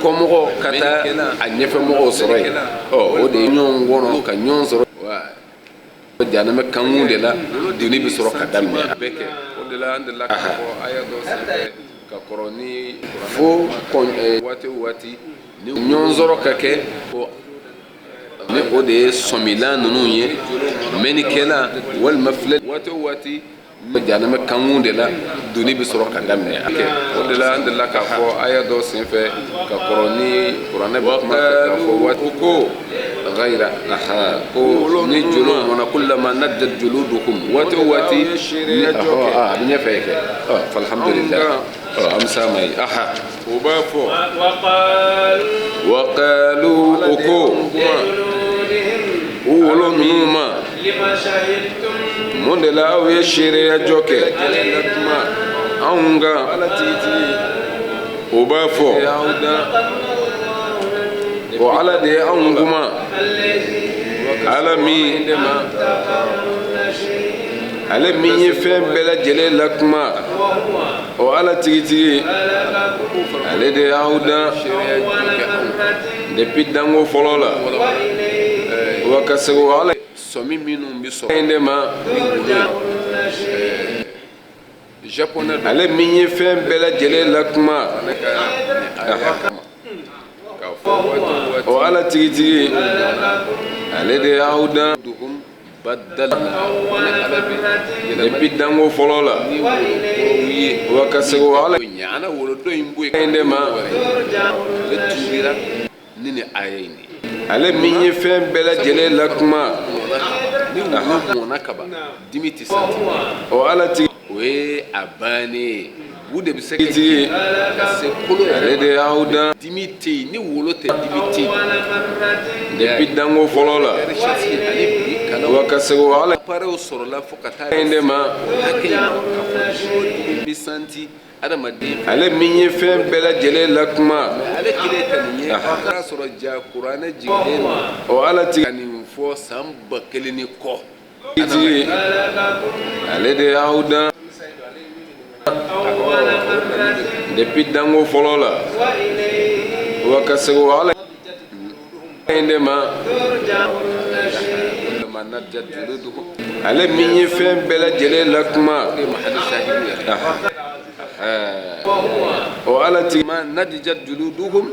kɔmɔgɔ ka taa a ɲɛfɛmɔgɔw sɔrɔ yen. Ɔ o de ye ɲɔgɔn kɔnɔ ka ɲɔgɔn sɔrɔ jahanama kankun de la, donni bɛ sɔrɔ ka daminɛ. O de la an delila k'a fɔ aya dɔ senfɛ ka kɔrɔ ni fo waati o waati ni ɲɔgɔn sɔrɔ ka kɛ, ni o de ye sɔmilan ninnu ye, mɛnnikɛla walima filɛ, waati o waati jahanama kankun de la, donni bɛ sɔrɔ ka daminɛ. O de la an delila k'a fɔ aya dɔ senfɛ ka kɔrɔ ni kuranɛ bɛ kuma k'a fɔ waati ko ghayra aha ko ni jolo mɔna kullama nadijat juluduhum waati o waati ni a bɛ ɲɛfɛ kɛ alhamdulillah an bɛ s'a ma yen aha o b'a fɔ wa qalu o ko u wolo ninnu ma mun de la aw ye seereya jɔ kɛ anw kan o b'a fɔ ko ala de ye anw kuma ala min ale min ye fɛn bɛɛ lajɛlen lakuma o ala tigitigi ale de y'aw dan depuis danko fɔlɔ la wa ka segin ala sɔmi minnu bɛ sɔrɔ in de ma ale min ye fɛn bɛɛ lajɛlen lakuma o ala tigitigi ale de y'aw dan depuis danko fɔlɔ la wa ka segin ala in de ma ale min ye fɛn bɛɛ lajɛlen lakuma ni wolo mɔna kaban dimi tɛ santi o ala tigi o ye a bannen ye bu de bɛ se tigi ka se kolo yɛrɛ ale de y'aw dan dimi tɛ yen ni wolo tɛ dimi tɛ yen depuis danko fɔlɔ la ani bi kalan wa ka segin ala appareil sɔrɔla fo ka taa in de ma hakɛ in ma k'a fɔ dimi bɛ santi adamaden ale min ye fɛn bɛɛ lajɛlen lakuma ale kelen ka nin ye a k'a sɔrɔ ja kuranɛ jiginnen o ala tigi ka nin fɔ san 1000 ni kɔ tigi ale de y'aw dan depuis danko fɔlɔ la wa ka segin ala in de ma ale min ye fɛn bɛɛ lajɛlen lakuma o ala tigi ma nadijat juluduhum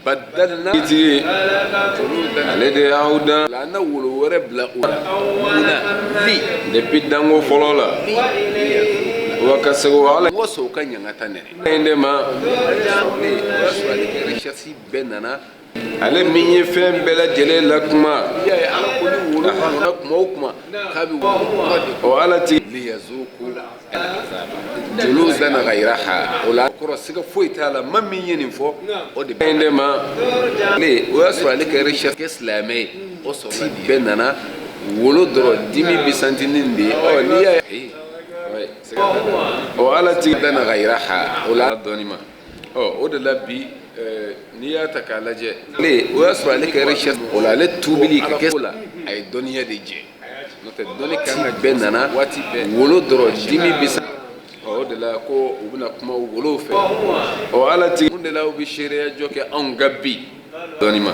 badalna tigi ale de y'aw dan la na wolo wɛrɛ bila o la munna li depuis danko fɔlɔ la wa ka segin ala mɔgɔ sɔn ka ɲangata nɛnɛ in de ma o y'a sɔrɔ ale ka recherche bɛɛ nana ale min ye fɛn bɛɛ lajɛlen lakuma i y'a ye ala ko ni wolo mɔna kuma o kuma k'a bɛ wolo kura de o ala tigi liyazuku juludan ghayraha o la kɔrɔ siga foyi t'a la ma min ye nin fɔ o de in de ma ale o y'a sɔrɔ ale ka recherche kɛ silamɛ ye o sɔrɔla bɛɛ nana wolo dɔrɔn dimi bɛ santi nin de ye ɔ n'i y'a ye o ala tigi dan ghayraha o la dɔɔni ma ɔ o de la bi n'i y'a ta k'a lajɛ ale o y'a sɔrɔ ale ka recherche o la ale tuubili ka kɛ o la a ye dɔnniya de jɛ n'o tɛ dɔnni kan ka bɛɛ nana waati bɛɛ wolo dɔrɔn dimi bɛ sa o de la ko u bɛna kuma wolow fɛ o ala tigi mun de la u bɛ seereya jɔ kɛ anw ka bi dɔɔni ma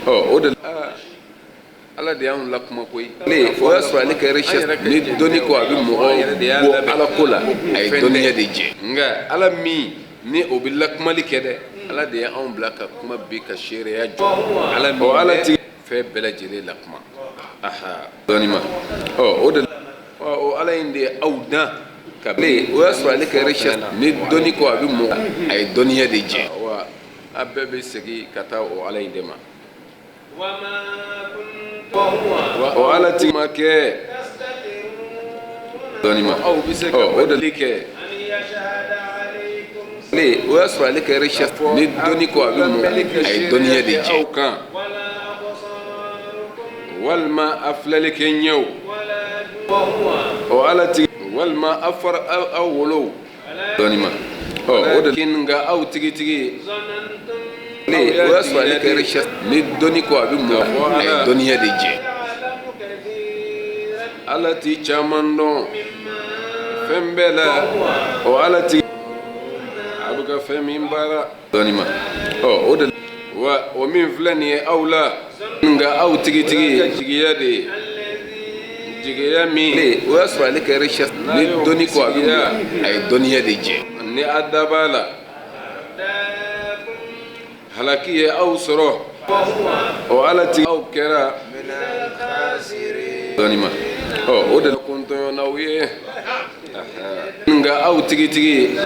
ɔ o de la ala de y'anw lakuma koyi ale o y'a sɔrɔ ale ka recherche ni dɔnni ko a bɛ mɔgɔ bɔ ala ko la a ye dɔnniya de jɛ nka ala min ni o bɛ lakumali kɛ dɛ ala de ye anw bila ka kuma bi ka seereya jɔ ala min o ala tigi fɛn bɛɛ lajɛlen lakuma aha dɔɔni ma ɔ o de o ala in de ye aw dan ka o y'a sɔrɔ ale ka recherche ni dɔnni ko a bɛ mɔgɔ a ye dɔnniya de jɛ wa a bɛɛ bɛ segin ka taa o ala in de ma o ala tigi ma kɛ dɔɔni ma ɔ o de kɛ ale o y'a sɔrɔ ale ka recherche ni dɔnni ko a bɛ mɔgɔ a ye dɔnniya de jɛ aw kan walima a filɛli kɛ ɲɛw o ala tigi walima a fara aw wolow dɔɔni ma ɔ o de nka aw tigitigi ale o y'a sɔrɔ ale ka recherche ni dɔnni ko a bɛ mɔgɔ a ye dɔnniya de jɛ ala ti caman dɔn fɛn bɛɛ la o ala tigi a bɛ ka fɛn min baara dɔɔni ma ɔ o de wa o min filɛ nin ye aw la nka aw tigitigi jigiya de ye jigiya min o y'a sɔrɔ ale ka recherche ni dɔnni ko a bɛ mɔgɔ a ye dɔnniya de jɛ ni a dab'a la halaki ye aw sɔrɔ o ala tigi aw kɛra dɔɔni ma ɔ o de kuntɔɲɔnaw ye nka aw tigitigi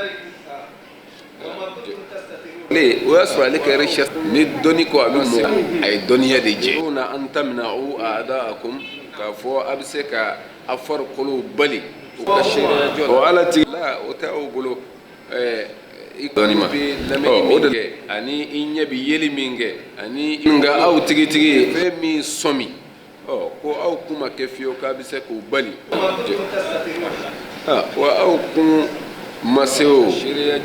O y'a sɔrɔ ale ka recherche ni dɔnni ko a bɛ mɔgɔ, a ye dɔnniya de jɛ. Na an tamna'u a'da'akum, k'a fɔ a bɛ se ka a farikolow bali u ka seereya jɔ o ala tigi la, o tɛ aw bolo. I dɔnni ma o de kɛ, ani i ɲɛ bɛ yeli min kɛ, ani nka aw tigitigi fɛn min sɔmi, ɔ ko aw kun ma kɛ fiyewu k'a bɛ se k'u bali. Wa aw kun ma se o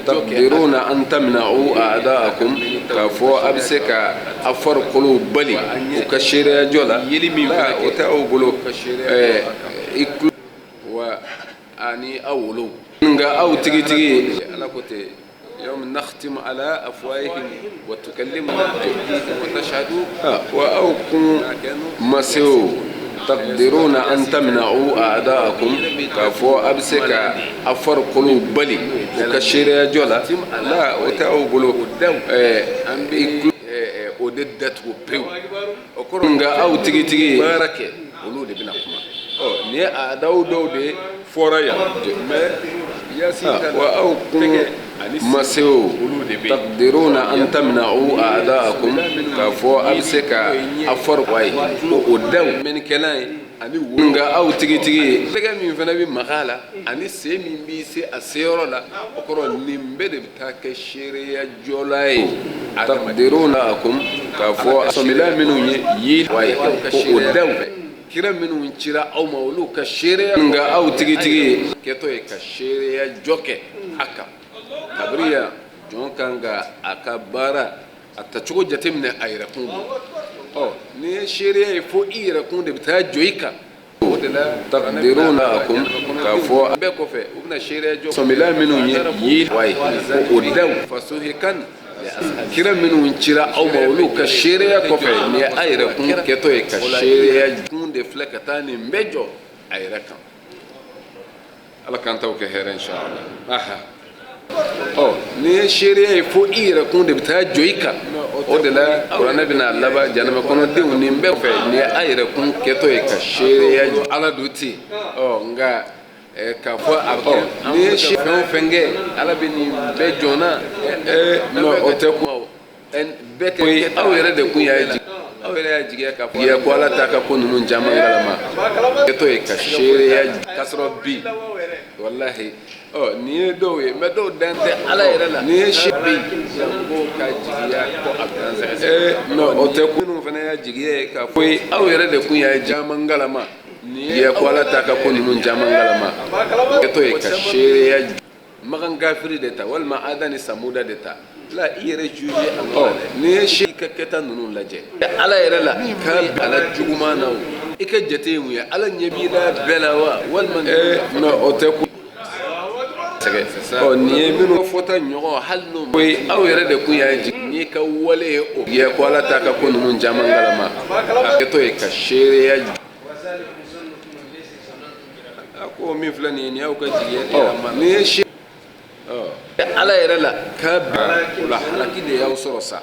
taqdiruna an tamna'u a'da'akum, k'a fɔ a bɛ se ka a farikolow bali u ka seereya jɔ la, o tɛ aw bolo. I wa ani aw wolo nka aw tigitigi. Ala ko ten: yawma nakhtimu ala afwahihim wa tukallimuna aydihim wa tashhadu. Wa aw kun ma se o taqdiruna an tamna'u a'da'akum, k'a fɔ a bɛ se ka a farikolow bali u ka seereya jɔ la, o tɛ aw bolo. An bɛ o de datugu pewu. O kɔrɔ, nka aw tigitigi baara kɛ, olu de bɛna kuma. Ɔ nin ye a daw dɔw de fɔra yan, mais wa aw kun ma se o taqdiruna an tamna'u a'da'akum, k'a fɔ a bɛ se ka a fari o daw mɛnnikɛlan ye, ani nka aw tigitigi tɛgɛ min fana bɛ maga a la, ani sen min bɛ se a seyɔrɔ la. O kɔrɔ, nin bɛɛ de bɛ taa kɛ seereya jɔla ye. Taqdiruna akum, k'a fɔ sɔmila minnu ye ye o daw kira minnu cira aw ma, olu ka seereya, nka aw tigitigi kɛtɔ ye ka seereya jɔ kɛ a kan. Kabiri yan, jɔn kan ka a ka baara a tacogo jateminɛ a yɛrɛkun ma. Ɔ n'i ye seereya ye, fo i yɛrɛkun de bɛ taa jɔ i kan. O de la taqdiruna akum, k'a fɔ bɛɛ kɔfɛ u bɛna seereya jɔ sɔmila minnu ye ye o daw fasuhikan kira minnu cira aw ma, olu ka seereya kɔfɛ, nin ye a yɛrɛ kun kɛtɔ ye ka seereya kun de filɛ ka taa nin bɛɛ jɔ a yɛrɛ kan. Ala k'an taw kɛ hɛrɛ, inshallah. Aha, ɔ n'i ye seereya ye, fo i yɛrɛ kun de bɛ taa jɔ i kan. O de la kuranɛ bɛna laban janama kɔnɔdenw nin bɛɛ fɛ. Nin ye a yɛrɛ kun kɛtɔ ye ka seereya jɔ. Ala do ten. Ɔ nka k'a fɔ a bɛ kɛ, n'i ye fɛn o fɛn kɛ, Ala bɛ nin bɛɛ jɔnna. Non, o tɛ kuma o bɛɛ kɛ. Aw yɛrɛ de kun y'a jigi, aw yɛrɛ y'a jigiya k'a fɔ ko Ala t'a ka ko ninnu caman kalama kɛtɔ ye ka seereya k'a sɔrɔ bi walahi. Ɔ nin ye dɔw ye, mais dɔw dan tɛ Ala yɛrɛ la. Nin ye si bɛ yen ko ka jigiya ko a bɛ taa sɛgɛsɛgɛ. Non, o tɛ. Ko minnu fana y'a jigiya ye k'a fɔ aw yɛrɛ de kun y'a caman kalama ye ko Ala t'a ka ko ninnu caman kalama kɛtɔ ye ka seereya. Makan kafiri de ta walima Ada ni Samuda de ta la, i yɛrɛ juge a nɔ la. N'i ye si ka kɛta ninnu lajɛ Ala yɛrɛ la, k'a ala juguman na, o i ka jate ye mun ye? Ala ɲɛ b'i la bɛɛ la wa, walima? Non, o tɛ ko sɛgɛ. Ɔ nin ye minnu fɔta ɲɔgɔn, hali n'o aw yɛrɛ de kun y'a jigi n'i ka wale ye o ye ko Ala t'a ka ko ninnu caman kalama kɛtɔ ye ka seereya. A ko min filɛ nin ye, nin y'aw ka jigiya de ye. N'i ye si Ala yɛrɛ la, k'a o la halaki de y'aw sɔrɔ sa.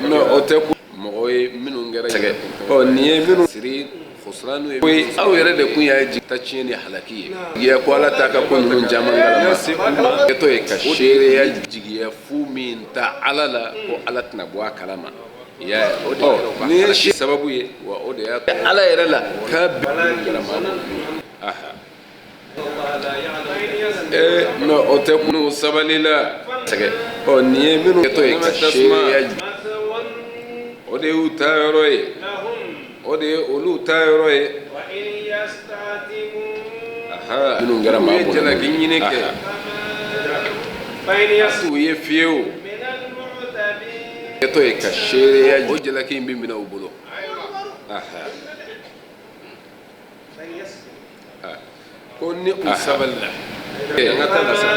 Non, o tɛ ko mɔgɔ ye minnu kɛra sɛgɛ. Ɔ nin ye minnu siri khusranu ye, aw yɛrɛ de kun y'a jigi ta tiɲɛ ni halaki ye jigiya ko Ala t'a ka ko ninnu caman kalama kɛtɔ ye ka seereya. Jigiya fu min ta Ala la, ko Ala tɛna bɔ a kalama, i y'a ye? O de kɛra n'i ye si sababu ye wa, o de y'a Ala yɛrɛ la k'a aha. Non, o tɛ n'u sabali la sɛgɛ. Ɔ nin ye minnu kɛtɔ ye ka seereya, o de y'u ta yɔrɔ ye, o de ye olu ta yɔrɔ ye. Minnu kɛra maa ye jalaki ɲini kɛ u ye fiyewu kɛtɔ ye ka seereya, o jalaki in bɛ minɛ u bolo. Ko ni u sabalila, an ka taa la sa,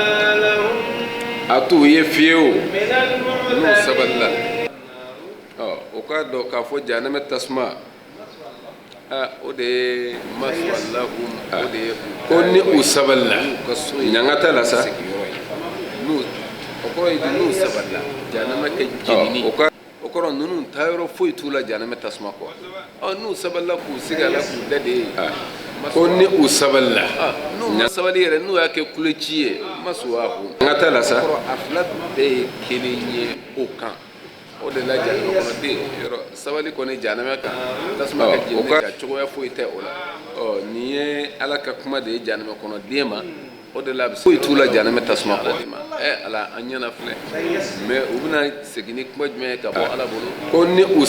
a t'u ye fiyewu n'u sabalila. Ɔ o k'a dɔn k'a fɔ jahanama tasuma, o de ye maswalahum, o de ye ko ni u sabalila, ɲangata la sa. N'u o kɔrɔ ye di? N'u sabalila, jahanama kɛ jenini. O kɔrɔ, ninnu taayɔrɔ foyi t'u la jahanama tasuma kɔ. Ɔ n'u sabalila k'u sigi a la k'u da de ye. Ko ni u sabalila, n'u ma sabali yɛrɛ, n'u y'a kɛ kuloci ye. Maswahum n ka taa la sa, a fila bɛɛ ye kelen ye o kan. O de la jahanama kɔnɔden yɔrɔ sabali kɔni jahanama kan, tasuma ka jeni ka cogoya foyi tɛ o la. Ɔ, nin ye Ala ka kuma de ye jahanama kɔnɔden ma. O de la a bɛ foyi t'u la jahanama tasuma kɔ. Ɛ Ala, an ɲɛna filɛ, mais u bɛna segin ni kuma jumɛn ye ka bɔ Ala bolo? Ko ni u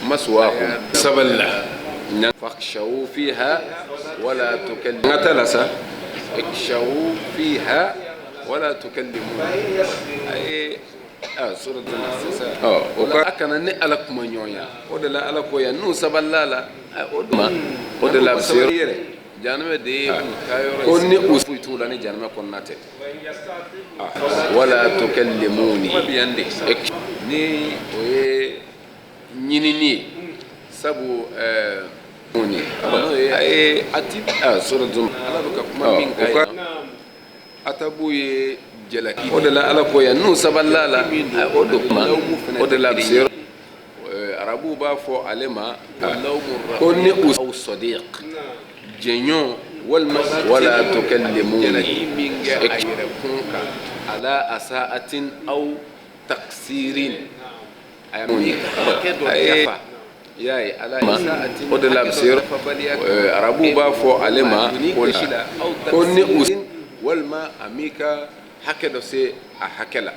maswahum sabali la, fakhshaw fiha wala tukallimu. N ka taa la sa, ikhshaw fiha wala tukallimu. A ye o ka a kana ni Ala kuma ɲɔgɔnya. O de la Ala ko yan n'u sabalila la, o ma o de la a bɛ se yɛrɛ jahanama de ye u taa yɔrɔ. Ko ni u foyi t'u la ni jahanama kɔnɔna tɛ. Wala tukallimuni, ni o ye ɲinini ye, sabu n'o ye a ye a ti suratul Ala bɛ ka kuma min kan, atabu ye jalaki. O de la Ala ko yan n'u sabalila la, o de kuma o de la a bɛ se arabuw b'a fɔ ale ma ko ni u aw sadiq jɛɲɔgɔn walima wala tukallimuni jalaki min kɛ a yɛrɛ kun kan ala asaatin aw taksirin, a hakɛ dɔ dafa. I y'a ye Ala o de la a bɛ se arabuw b'a fɔ ale ma ko ni u walima a m'i ka hakɛ dɔ se a hakɛ la.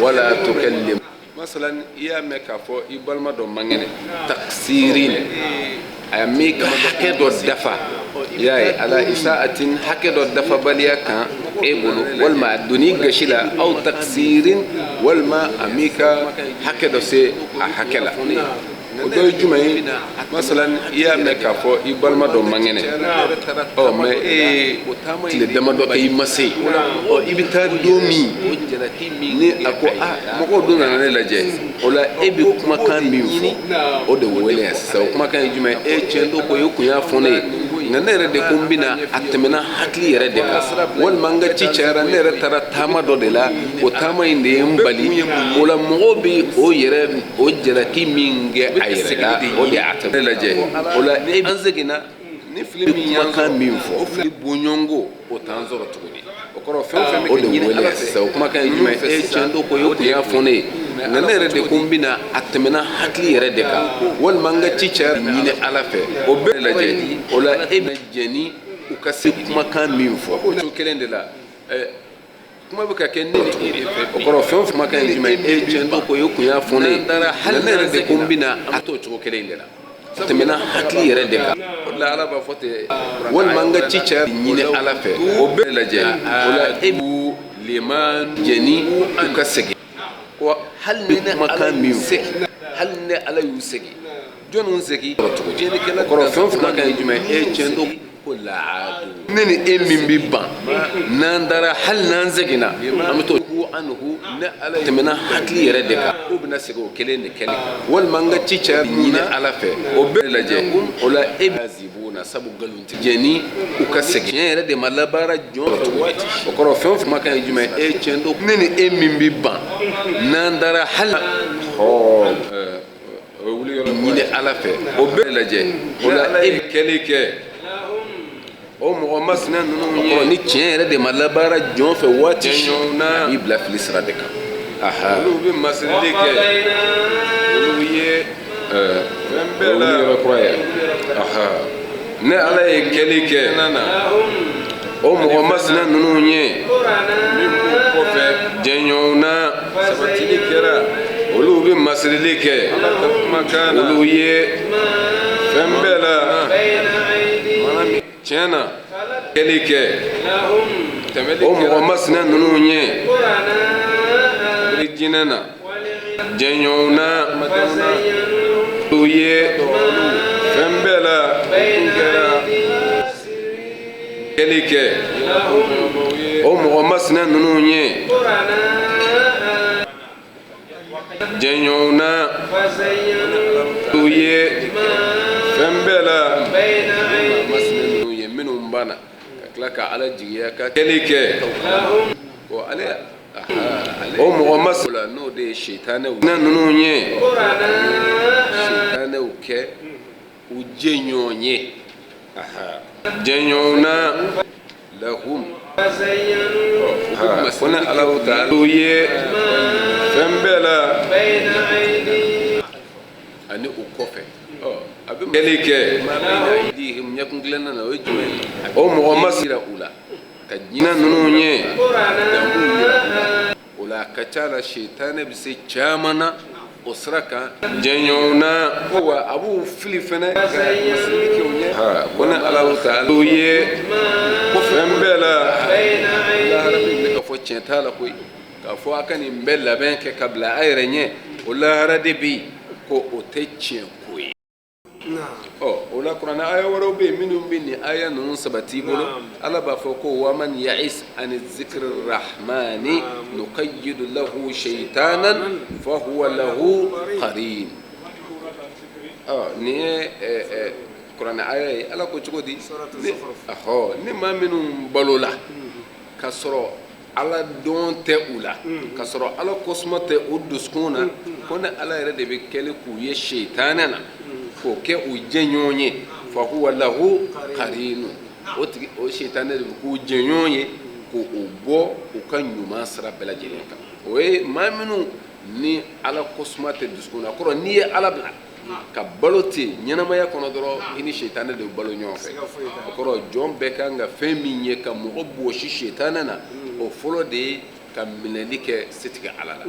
Wala tukallim, masalan i y'a mɛn k'a fɔ i balima dɔ man kɛnɛ, taksirin, a m'i ka hakɛ dɔ dafa. I y'a ye ala isaatin, hakɛ dɔ dafabaliya kan e bolo, walima a donn'i gasi la, aw taksirin, walima a m'i ka hakɛ dɔ se a hakɛ la. O dɔ ye jumɛn ye? Masalan i y'a mɛn k'a fɔ i balima dɔ man kɛnɛ, ɔ mais e ye tile damadɔ kɛ i ma se. Ɔ, i bɛ taa don min ni a ko a mɔgɔw dun nana ne lajɛ, o la e bɛ kumakan min fɔ, o de wele yan sisan. O kumakan ye jumɛn ye? E tiɲɛ don ko e kun y'a fɔ ne ye, nka ne yɛrɛ de ko n bɛna, a tɛmɛna hakili yɛrɛ de kan, walima n ka ci cayara, ne yɛrɛ taara taama dɔ de la, o taama in de ye n bali. O la mɔgɔw bɛ o yɛrɛ o jalaki min kɛ a yɛrɛ la, o de y'a tɛmɛ lajɛ. O la e an seginna ni fili min y'an kumakan min fɔ, o fili bɔɲɔgɔnko o t'an sɔrɔ tuguni. O kɔrɔ fɛn o fɛn bɛ o de wele sisan. O kumakan ye jumɛn ye? E tiɲɛ don ko e kun y'a fɔ ne ye, nka ne yɛrɛ de ko n bɛna, a tɛmɛna hakili yɛrɛ de kan, walima n ka ci cayara, ɲini Ala fɛ o bɛɛ lajɛ. O la e bɛ jɛn ni u ka se kumakan min fɔ o cogo kelen de la. Kuma bɛ ka kɛ ne ni e de fɛ. O kɔrɔ fɛn o fɛn kumakan ye jumɛn ye? E tiɲɛ don ko e kun y'a fɔ ne ye, nka ne yɛrɛ de ko n bɛna, a t'o cogo kelen de la, tɛmɛna hakili yɛrɛ de kan. O de la Ala b'a fɔ ten, walima n ka ci cayara, ɲini Ala fɛ o bɛɛ lajɛ. O la e b'u liman jɛni u ka segin ko hali ni kumakan min fɔ, hali ni Ala y'u segin, jɔnni segin o kɔrɔ fɛn o fɛn kumakan ye jumɛn ye? E tiɲɛ don ko laadu ne ni e min bɛ ban n'an taara, hali n'an seginna, an bɛ to anhu ne Ala tɛmɛna hakili yɛrɛ de kan, k'u bɛna segin o kelen de kɛli, walima n ka ci cayara, ɲini Ala fɛ o bɛɛ lajɛ. O la e bɛ zibuna sabu nkalon jɛni u ka segin tiɲɛ yɛrɛ de ma labaara jɔn fɛ waati. O kɔrɔ fɛn o fɛn kumakan ye jumɛn ye? E tiɲɛ don ne ni e min bɛ ban n'an taara, hali ɲini Ala fɛ o bɛɛ lajɛ. O la e bɛ kɛli kɛ o mɔgɔ masina ninnu ye ni tiɲɛ yɛrɛ de ma labaara jɔn fɛ waati si, a b'i bila fili sira de kan. Olu bɛ masirili kɛ, olu ye fɛn bɛɛ la yɔrɔ kura ye. Ne Ala ye kɛli kɛ o mɔgɔ masina ninnu ye min b'o kɔfɛ jɛɲɔgɔn na sabatili kɛra, olu bɛ masirili kɛ, olu ye fɛn bɛɛ la tiɲɛ na kɛli kɛ o mɔgɔ masina ninnu ye jinɛ na jɛɲɔgɔn na olu ye fɛn bɛɛ la kɛli kɛ o mɔgɔ masina ninnu ye jɛɲɔgɔn na olu ye fɛn bɛɛ la masina ninnu ye minnu banna ka tila ka Ala jigiya ka kɛli kɛ ko ale o mɔgɔ masina n'o de ye sitanɛw ninnu ye sitanɛw kɛ u jɛɲɔgɔn ye jɛɲɔgɔn na lahum. Ko ne Alahu taala ye fɛn bɛɛ la ani u kɔfɛ a bɛ kɛli kɛ ɲɛkun tilenna na o ye jumɛn ye o mɔgɔ ma sira u la ka jinɛ ninnu ɲɛ o la a ka ca la sitanɛ bɛ se caman na o sira kan jɛɲɔgɔn na wa a b'u fili fɛnɛ ka masirili kɛ u ɲɛ ko ne Alahu taala ye ko fɛn bɛɛ la lahara min bɛ ka fɔ tiɲɛ t'a la koyi k'a fɔ a ka nin bɛɛ labɛn kɛ ka bila a yɛrɛ ɲɛ o lahara de bɛ yen ko o tɛ tiɲɛ ko ye ɔ o la kuranɛ aya wɛrɛw bɛ yen minnu bɛ nin aya ninnu sabati i bolo ala b'a fɔ ko waman ya'is ani zikri rahmani nuqayyidu lahu shaytanan fa huwa lahu qarin ɔ nin ye kuranɛ aya ye ala ko cogo di ni maa minnu balola ka sɔrɔ ala dɔn tɛ u la ka sɔrɔ ala kosuma tɛ u dusukun na ko ne ala yɛrɛ de bɛ kɛli k'u ye seitanɛ na k'o kɛ u jɛɲɔgɔn ye fa huwa lahu qarinu o tigi o seitanɛ de bɛ k'u jɛɲɔgɔn ye k'o bɔ u ka ɲuman sira bɛɛ lajɛlen kan o ye maa minnu ni ala kosuma tɛ dusukun na kɔrɔ n'i ye ala bila ka balo ten ɲɛnamaya kɔnɔ dɔrɔn i ni sitanɛ de bɛ balo ɲɔgɔn fɛ o kɔrɔ jɔn bɛɛ kan ka fɛn min ye ka mɔgɔ bɔsi sitanɛ na o fɔlɔ de ye ka minɛli kɛ setigi ala la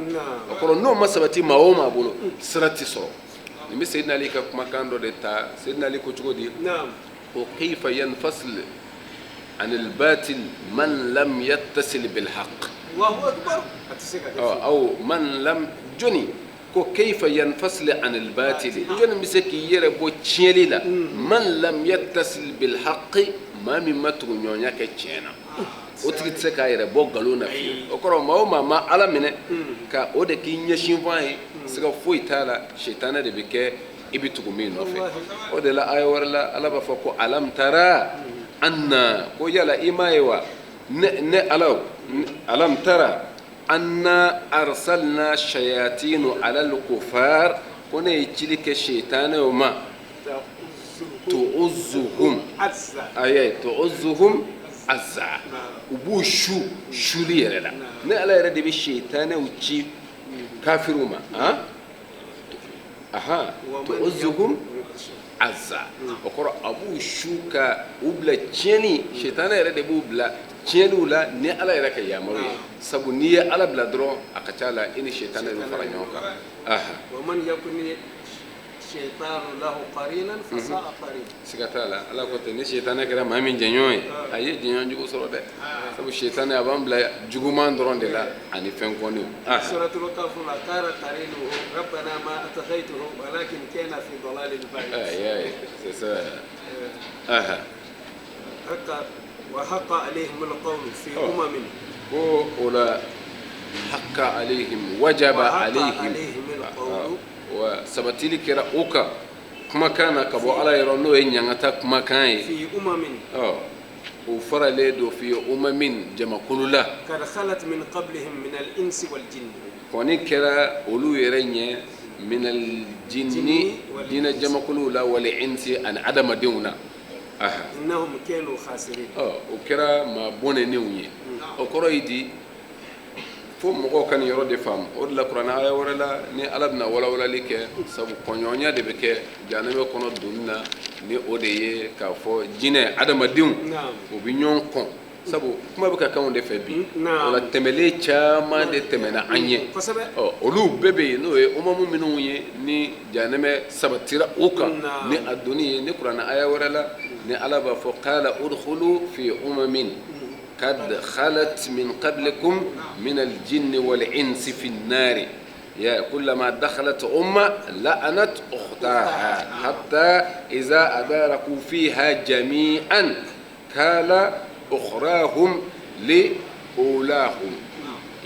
o kɔrɔ n'o ma sabati maa o maa bolo sira tɛ sɔrɔ nin bɛ seyidina ali ka kumakan dɔ de ta seyidina ali ko cogo di ko kayfa yanfasil anil batil man lam yattasil bil haqq aw man lam jɔni ko kayfa yanfasil anil batili jɔni bɛ se k'i yɛrɛ bɔ tiɲɛli la man lam yattasil bil haqqi maa min ma tuguɲɔgɔnya kɛ tiɲɛ na o tigi tɛ se k'a yɛrɛ bɔ nkalon na fiyewu o kɔrɔ maa o maa ma ala minɛ ka o de k'i ɲɛsinfan ye siga foyi t'a la sitanɛ de bɛ kɛ i bɛ tugu min nɔfɛ o de la aya wɛrɛ la ala b'a fɔ ko alam tara anna ko yala i m'a ye wa ne ala alam tara anna arsalna shayatinu alal kufar ko ne ye cili kɛ sitanɛw ma tu'uzzuhum ayi tu'uzzuhum azza u b'u su suli yɛrɛ la ne ala yɛrɛ de bɛ sitanɛw ci kafiriw ma han aha tu'uzzuhum azza o kɔrɔ a b'u su ka u bila tiɲɛni sitanɛ yɛrɛ de b'u bila tiɲɛniw la ni ala yɛrɛ ka yamaru ye sabu n'i ye ala bila dɔrɔn a ka ca la i ni sitanɛ bɛ fara ɲɔgɔn kan aha siga t'a la ala ko ten ni sitanɛ kɛra maa min jɛɲɔgɔn ye a ye jɛɲɔgɔn jugu sɔrɔ dɛ sabu sitanɛ a b'an bila juguman dɔrɔn de la ani fɛn kɔniw suratul kahf la qala qarinuhu rabbana ma atghaytuhu walakin kana fi dalalin ba'id ayi c'est ça aha haqa wa haqa alayhim alqawlu fi umamin ko o la haqa alayhim wajaba alayhim wa sabatili kɛra o kan kumakan na ka bɔ ala yɔrɔ n'o ye ɲangata kumakan ye fi umamin ɔ o faralen don fi umamin jamakulu la kad khalat min qablihim min al-insi wal jinn kɔni kɛra olu yɛrɛ ɲɛ min al-jinni jinɛ jamakulu la wal insi ani adamadenw na aha innahum kanu khasirin ɔ o kɛra maa bɔnɛnenw ye o kɔrɔ ye di fo mɔgɔw ka nin yɔrɔ de faamu o de la kuranɛ aya wɛrɛ la ni ala bɛna walawalali kɛ sabu kɔɲɔnya de bɛ kɛ jahanama kɔnɔ donni na ni o de ye k'a fɔ jinɛ adamadenw o bɛ ɲɔgɔn kɔn sabu kuma bɛ ka k'anw de fɛ bi o la tɛmɛlen caman de tɛmɛna an ɲɛ ɔ olu bɛɛ bɛ yen n'o ye umamu minnu ye ni jahanama sabatira u kan ni a donni ye ni kuranɛ aya wɛrɛ la ni ala b'a fɔ qala udkhulu fi umamin kad khalat min qablikum min aljinni wal insi fi nnari ya kullama dakhalat umma la'anat ukhtaha hatta idha adaraku fiha jami'an qala ukhrahum li ulahum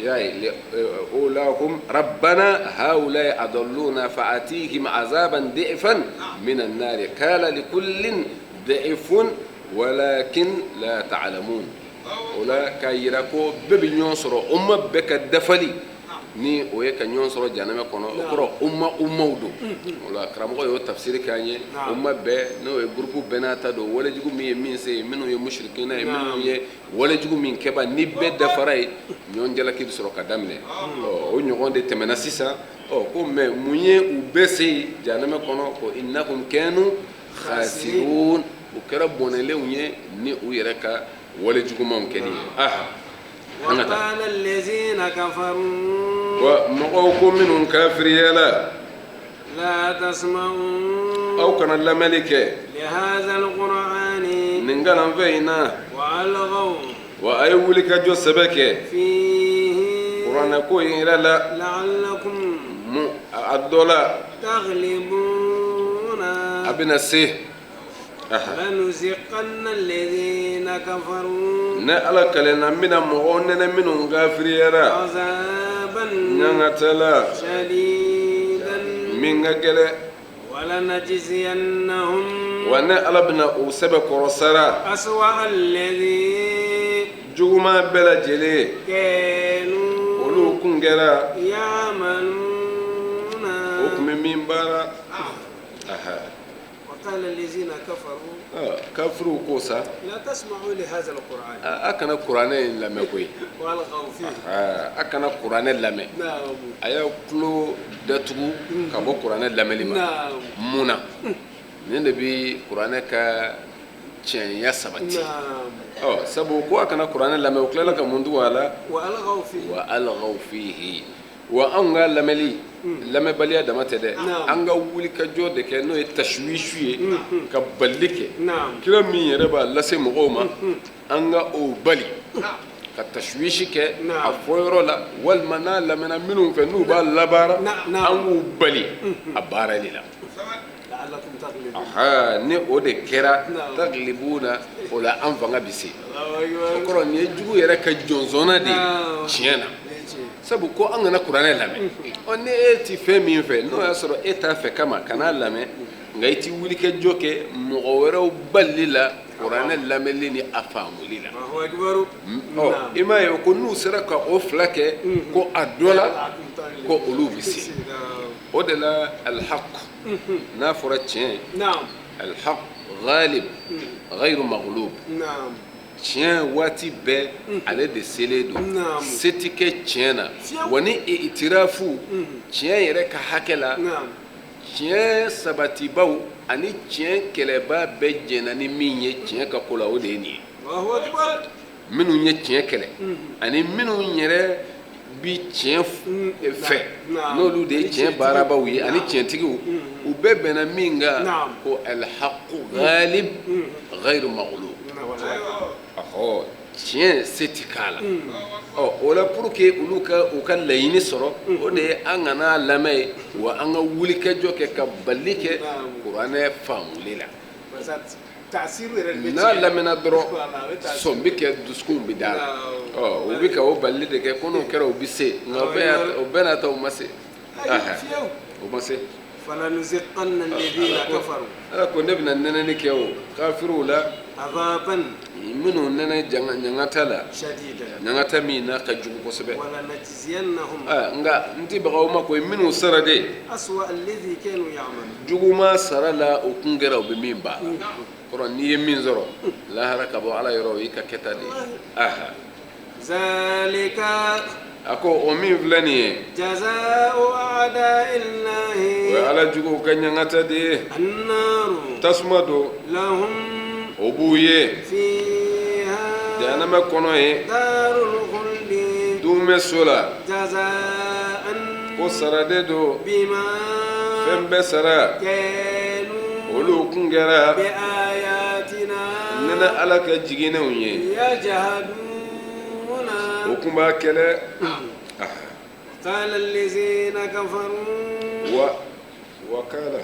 ya ulahum rabbana haulai adalluna fa'atihim azaban di'fan min an-nar qala likullin di'fun walakin la ta'lamun o la k'a yira ko bɛɛ bɛ ɲɔgɔn sɔrɔ umma bɛɛ ka dafali Ni o ye ka ɲɔgɔn sɔrɔ janɛmɛ kɔnɔ, o kɔrɔ umma ummaw don. O la karamɔgɔ y'o tafsiri k'an ye. Umma bɛɛ n'o ye groupe bɛɛ n'a ta don, walejugu min ye min se ye, minnu ye musirikina ye, minnu ye walejugu min kɛba, ni bɛɛ dafara ye, ɲɔgɔn jalaki bɛ sɔrɔ ka daminɛ. Ɔ, o ɲɔgɔn de tɛmɛna sisan. Ɔ, ko mais mun ye u bɛɛ se yen janɛmɛ kɔnɔ? Ko innakum kanu khasirun, u kɛra bɔnɛlenw ye ni u yɛrɛ ka wale jugumanw kɛli ye. Aha, an ka taa. Wa mɔgɔw ko minnu kafiriyala, aw kana lamɛnni kɛ nin kalanfɛn in na. Wa a ye wuli ka jɔ sɛbɛ kɛ kuranɛ ko in yɛrɛ la mu a dɔ la a bɛna se. Ne Ala kalenna n bɛna mɔgɔw nɛnɛ minnu kafiriyara ɲangata la min ka gɛlɛn. Wa ne Ala bɛna u sɛbɛkɔrɔ sara juguman bɛɛ lajɛlen olu kun kɛra o tun bɛ min baara. Kafiriw ko sa, a kana kuranɛ in lamɛn koyi, a kana kuranɛ lamɛn, a y'aw tulo datugu ka bɔ kuranɛ lamɛnni ma. Mun na? Nin de bɛ kuranɛ ka tiɲɛya sabati. Ɔ, sabu ko a kana kuranɛ lamɛn, o tilala ka mun tugu a la? Wa algaw fihi. Wa anw ka lamɛnli lamɛnbaliya dama tɛ dɛ, an ka wuli ka jɔ de kɛ, n'o ye tashwisu ye, ka balili kɛ. Kira min yɛrɛ b'a lase mɔgɔw ma, an ka o bali ka tashwisi kɛ a fɔyɔrɔ la, walima n'a lamɛnna minnu fɛ n'u b'a labaara, an k'u bali a baarali la. Ni o de kɛra, taglibuna, o la an fanga bɛ se. O kɔrɔ nin ye jugu yɛrɛ ka jɔnsɔnna de ye tiɲɛ na, sabu ko an kana kuranɛ lamɛn. Ɔ, ni e ti fɛn min fɛ, n'o y'a sɔrɔ e t'a fɛ kama kan'a lamɛn, nka i ti wuli kɛ jɔ kɛ mɔgɔ wɛrɛw balili la kuranɛ lamɛnli ni a faamuli la. Ɔ, i m'a ye ko n'u sera ka o fila kɛ, ko a dɔ la ko olu bɛ se. O de la alhaq, n'a fɔra tiɲɛ, alhaq ghalib ghayru maghlub. Tiɲɛ waati bɛɛ ale de selen don, se ti kɛ tiɲɛ na. Wa ni itirafu tiɲɛ yɛrɛ ka hakɛ la, tiɲɛ sabatibaw ani tiɲɛ kɛlɛba bɛɛ jɛnna ni min ye tiɲɛ ka ko la, o de ye nin ye. Minnu ye tiɲɛ kɛlɛ ani minnu yɛrɛ bi tiɲɛ fɛ, n'olu de ye tiɲɛ baarabaw ye ani tiɲɛtigiw, u bɛɛ bɛnna min kan ko alhaqu ghalib ghayru maghlub. Ɔhɔ, tiɲɛ se ti k'a la. Ɔ, o la pour que olu ka u ka laɲini sɔrɔ, o de ye an kana lamɛn ye, wa an ka wulikajɔ kɛ ka balili kɛ kuranɛ faamuli la. N'a lamɛnna dɔrɔn, sɔn bɛ kɛ, dusukun bɛ da la. Ɔ, u bɛ ka o balili de kɛ ko n'o kɛra u bɛ se, nka o bɛɛ n'a ta u ma se, u ma se. Ala ko ne bɛna nɛnɛni kɛ o kafiriw la, minnu nɛnɛ ɲangata la, ɲangata min n'a ka jugu kosɛbɛ. Nka n tɛ baga o ma koyi, minnu sara de juguman sara la, o kun kɛra u bɛ min baara kɔrɔ. N'i ye min sɔrɔ lahara ka bɔ Ala yɔrɔ, o y'i ka kɛta de ye. Aha, a ko o min filɛ nin ye, o ye Ala juguw ka ɲangata de ye. Tasuma don, o b'u ye jahanama kɔnɔ ye, duumɛ so la. Ko sara de don, fɛn bɛɛ sara olu kun kɛra nɛnɛ Ala ka jiginnenw ye, o kun b'a kɛlɛ. Wa wakala,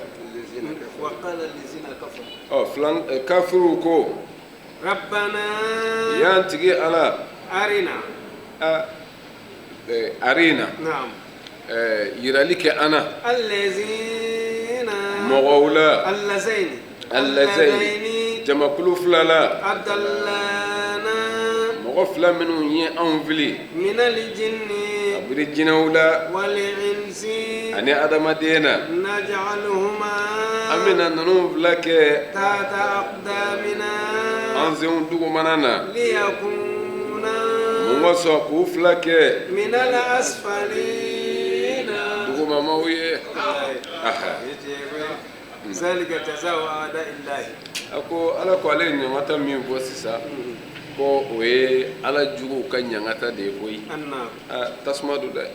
ɔ, filan kafiriw ko: y'an tigi Ala, a arina, yirali kɛ an na mɔgɔw la, allazaini, jamakulu fila la, mɔgɔ fila minnu ye anw fili ka Kabiri jinɛw la ani adamaden na, an bɛna ninnu fila kɛ an senw dugumana na. Mun kosɔn k'u fila kɛ dugumamaw ye? A ko Ala ko ale ye ɲangata min fɔ sisan, ko o ye Ala juguw ka ɲangata de ye koyi. Tasuma don dɛ.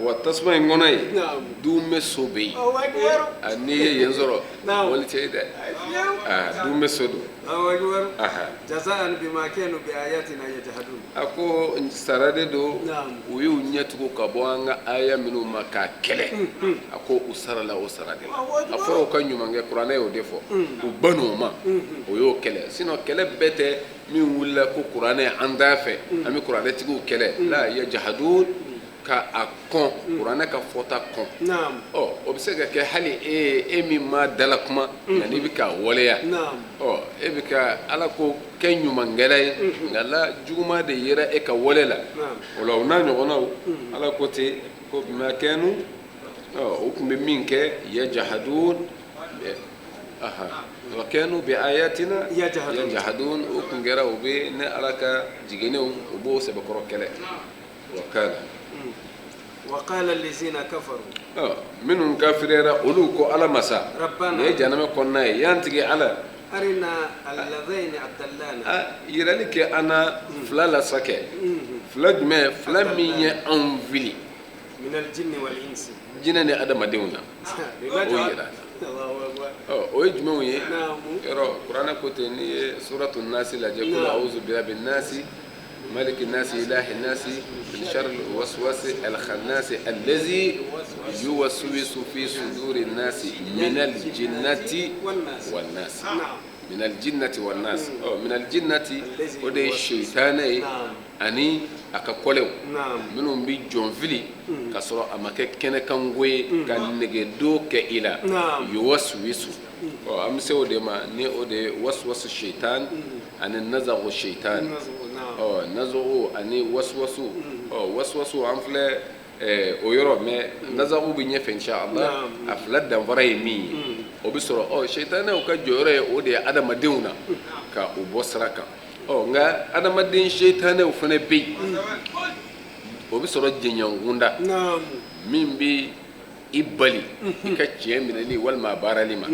Wa tasuma in kɔnɔ yen, duumɛ so bɛ yen. N'i ye yen sɔrɔ, wali tɛ ye dɛ. Duumɛ so don. A ko sara de don, u y'u ɲɛtugu ka bɔ an ka aya minnu ma k'a kɛlɛ. A ko u sarala o sara de la. A fɔra u ka ɲuman kɛ, kuranɛ y'o de fɔ, u ban'o ma, o y'o kɛlɛ. Sinon kɛlɛ bɛɛ tɛ min wulila ko kuranɛ an t'a fɛ, an bɛ kuranɛtigiw kɛlɛ. La yajahadun, ka a kɔn, kuranɛ ka fɔta kɔn. Ɔ, o bɛ se ka kɛ hali e ye, e min ma dala kuma, nka n'i bɛ k'a waleya, ɔ, e bɛ ka Ala ko kɛ ɲumankɛla ye, nka la juguman de yera e ka wale la. O la, o n'a ɲɔgɔnnaw, Ala ko ten ko bima kanu, ɔ, u tun bɛ min kɛ, yajahadun, aha, wa kanu bi ayatina yajahadun, o tun kɛra u bɛ ne Ala ka jiginnenw, u b'o sɛbɛkɔrɔ kɛlɛ. Wa Wa lezina kafaru, minnu kafiriyara, olu ko Ala masa, nin ye janamɛ kɔnɔna ye, y'an tigi Ala, yirali kɛ an na fila la sa kɛ. Fila jumɛn? Fila min ye anw fili jinɛ ni adamadenw na, o yira. O ye jumɛnw ye? Yɔrɔ kuranɛ ko ten, n'i ye suratu nasi lajɛ, kul awuzu birabi nasi maliki nasi ilahi nasi min sharri waswasi alkhannasi allazi yuwaswisu fi suduri nasi minal jinnati wan nasi. Minal jinnati wan nasi, ɔ, minal jinnati, o de ye seitanɛ ye ani a ka kɔlɛw minnu bɛ jɔn fili ka sɔrɔ a ma kɛ kɛnɛkanko ye, ka nɛgɛdo kɛ i la, yuwaswisu. Ɔ, an bɛ se o de ma ni o de ye waswasu seitan ani nazagu seitan. Ɔ, nazagu ani waswasu. Ɔ, waswasu, an filɛ o yɔrɔ, mais nazagu bɛ ɲɛfɛ inshallah. A fila danfara ye min ye, o bɛ sɔrɔ. Ɔ, seitanɛw ka jɔyɔrɔ ye o de ye adamadenw na ka u bɔ sira kan. Ɔ, nka adamaden seitanɛw fana bɛ yen, o bɛ sɔrɔ jɛɲɔgɔnkunda min bɛ i bali i ka tiɲɛ minɛli walima a baarali ma,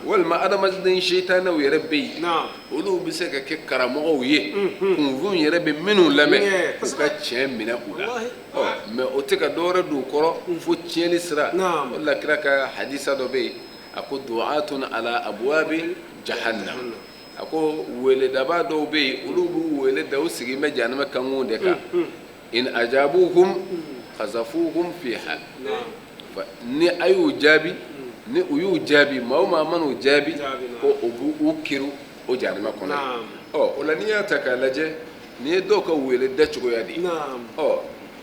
walima adamaden seitanɛw yɛrɛ bɛ yen, olu bɛ se ka kɛ karamɔgɔw ye, kunfinw yɛrɛ bɛ minnu lamɛn u ka tiɲɛ minɛ u la. Ɔ, mais o tɛ ka dɔwɛrɛ don u kɔrɔ fo tiɲɛni sira. O de la kira ka hadisa dɔ bɛ yen, a ko du'atun ala abwabi jahannam. A ko weledaba dɔw bɛ yen, olu b'u wele da, u sigilen bɛ jahanama kankun de kan. In ajabuhum qazafuhum fiha, ni a y'u jaabi, ni u y'u jaabi, maa o maa man'u jaabi, ko o b'u kiru o jahanama kɔnɔ. Ɔ, o la n'i y'a ta k'a lajɛ, nin ye dɔw ka wele da cogoya de ye. Ɔ,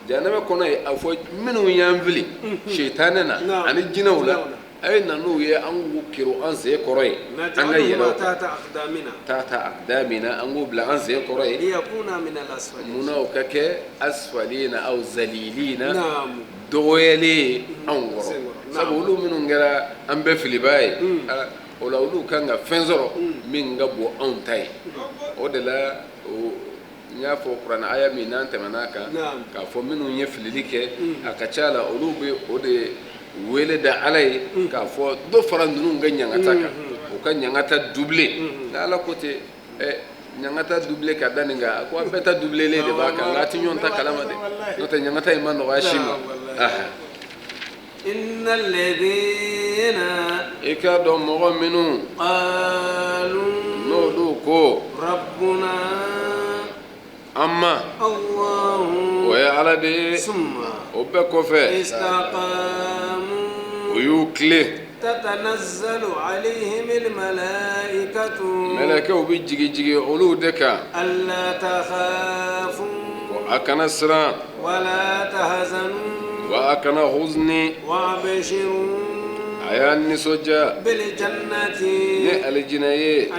jahanama kɔnɔ yen, a fɔ minnu y'an fili sitanɛ na ani jinɛw la, a ye na n'u ye, an k'u kiru an sen kɔrɔ yen, an ka yɛlɛ o kan, tahta aqdamina, an k'u bila an sen kɔrɔ yen. Munna o ka kɛ asfalina aw zalilina, dɔgɔyalen ye anw kɔrɔ? Sabu olu minnu kɛra an bɛɛ filibaa ye, o la olu kan ka fɛn sɔrɔ min ka bon anw ta ye. O de la n y'a fɔ kuranɛ aya min n'an tɛmɛna a kan k'a fɔ minnu ye filili kɛ, a ka ca la olu bɛ o de wele da Ala ye k'a fɔ dɔ fara ninnu ka ɲangata kan, u ka ɲangata doublé. Nka Ala ko ten, ɛ, ɲangata doublé ka da nin kan, a ko an bɛɛ ta doublélen de b'a kan, nka a tɛ ɲɔgɔn ta kalama dɛ, n'o tɛ ɲangata in ma nɔgɔya si ma. I k'a dɔn mɔgɔ minnu n'olu ko an ma, o ye Ala de ye, o bɛɛ kɔfɛ u y'u tilen, mɛlɛkɛw bɛ jigin jigin olu de kan ko a kana siran, wa a kana huzni, a y'a nisɔndiya ni alijinɛ ye,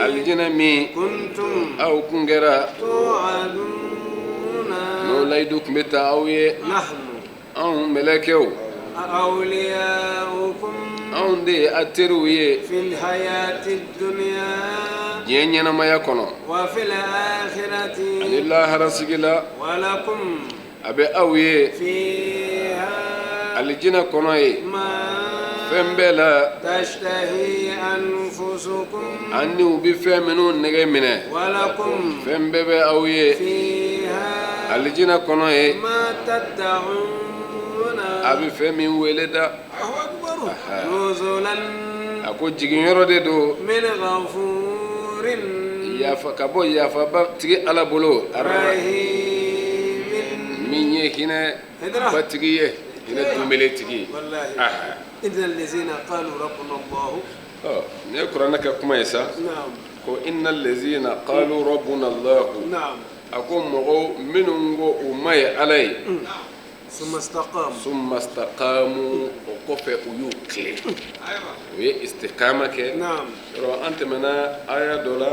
alijinɛ min aw kun kɛra N'o layidu tun bɛ ta aw ye, anw mɛlɛkɛw, anw de ye a teriw ye diɲɛ ɲɛnamaya kɔnɔ ani laharasigi la. A bɛ aw ye alijinɛ kɔnɔ yen, fɛn bɛɛ la aw niw bɛ fɛn minnu nege minɛ, fɛn bɛɛ bɛ aw ye alijinɛ kɔnɔ yen, a bɛ fɛn min wele da. A ko jiginyɔrɔ de don yafa ka bɔ yafaba tigi Ala bolo, min ye hinɛ batigi ye, hinɛ dunbele tigi. Ɔ, nin ye kuranɛ ka kuma ye sa, ko inna lezina qalu rabbuna Allahu, a ko mɔgɔw minnu ko u ma ye Ala ye, summa staqamu, o kɔfɛ u y'u tilen, u ye istikama kɛ. Yɔrɔ an tɛmɛna aya dɔ la,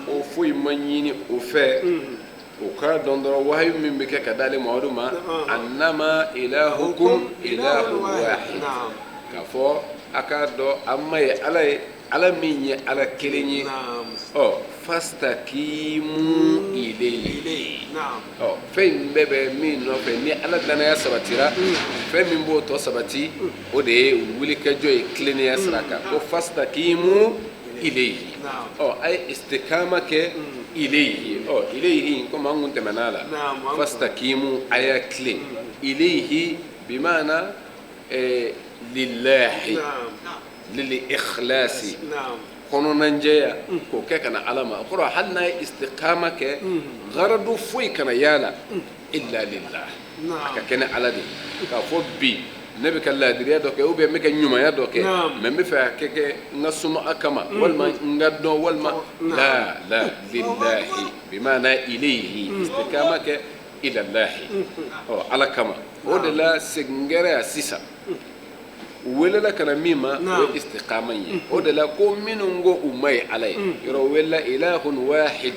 o foyi ma ɲini o fɛ, u k'a dɔn dɔrɔn wahayu min bɛ kɛ ka d'ale Muhamadu ma, annama ilahukum ilahun wahid, k'a fɔ a k'a dɔn an ma ye Ala ye, Ala min ye Ala kelen ye. Ɔ, fastakimu ilayhi. Ɔ, fɛn in bɛɛ bɛ min nɔfɛ, ni Ala danaya sabatira, fɛn min b'o tɔ sabati, o de ye wulikajɔ ye tilennenya sira kan, ko fastakimu ilayhi. Ɔ, a ye istikama kɛ ilayhi. Ɔ, ilayhi, komi an kun tɛmɛna a la, fastakimu, a y'a tilen, ilayhi bimaana lillahi lil ikhlasi, kɔnɔnajɛya k'o kɛ ka na Ala ma. O kɔrɔ, hali n'a ye istikama kɛ, garadu foyi kana y'a la illa lillah, a ka kɛ ni Ala de ye. K'a fɔ bi ne bɛ ka laadiriya dɔ kɛ ou bien n bɛ ka ɲumanya dɔ kɛ, mais n bɛ fɛ ka kɛ n ka suma kama, walima n ka dɔn, walima la la lillahi bimaana ilayhi, istikama kɛ ilallahi, ɔ, Ala kama. O de la segin kɛra yan sisan, u welela ka na min ma, o ye istikama in ye. O de la ko minnu ko u ma ye Ala ye, yɔrɔ welela ilahun wahid,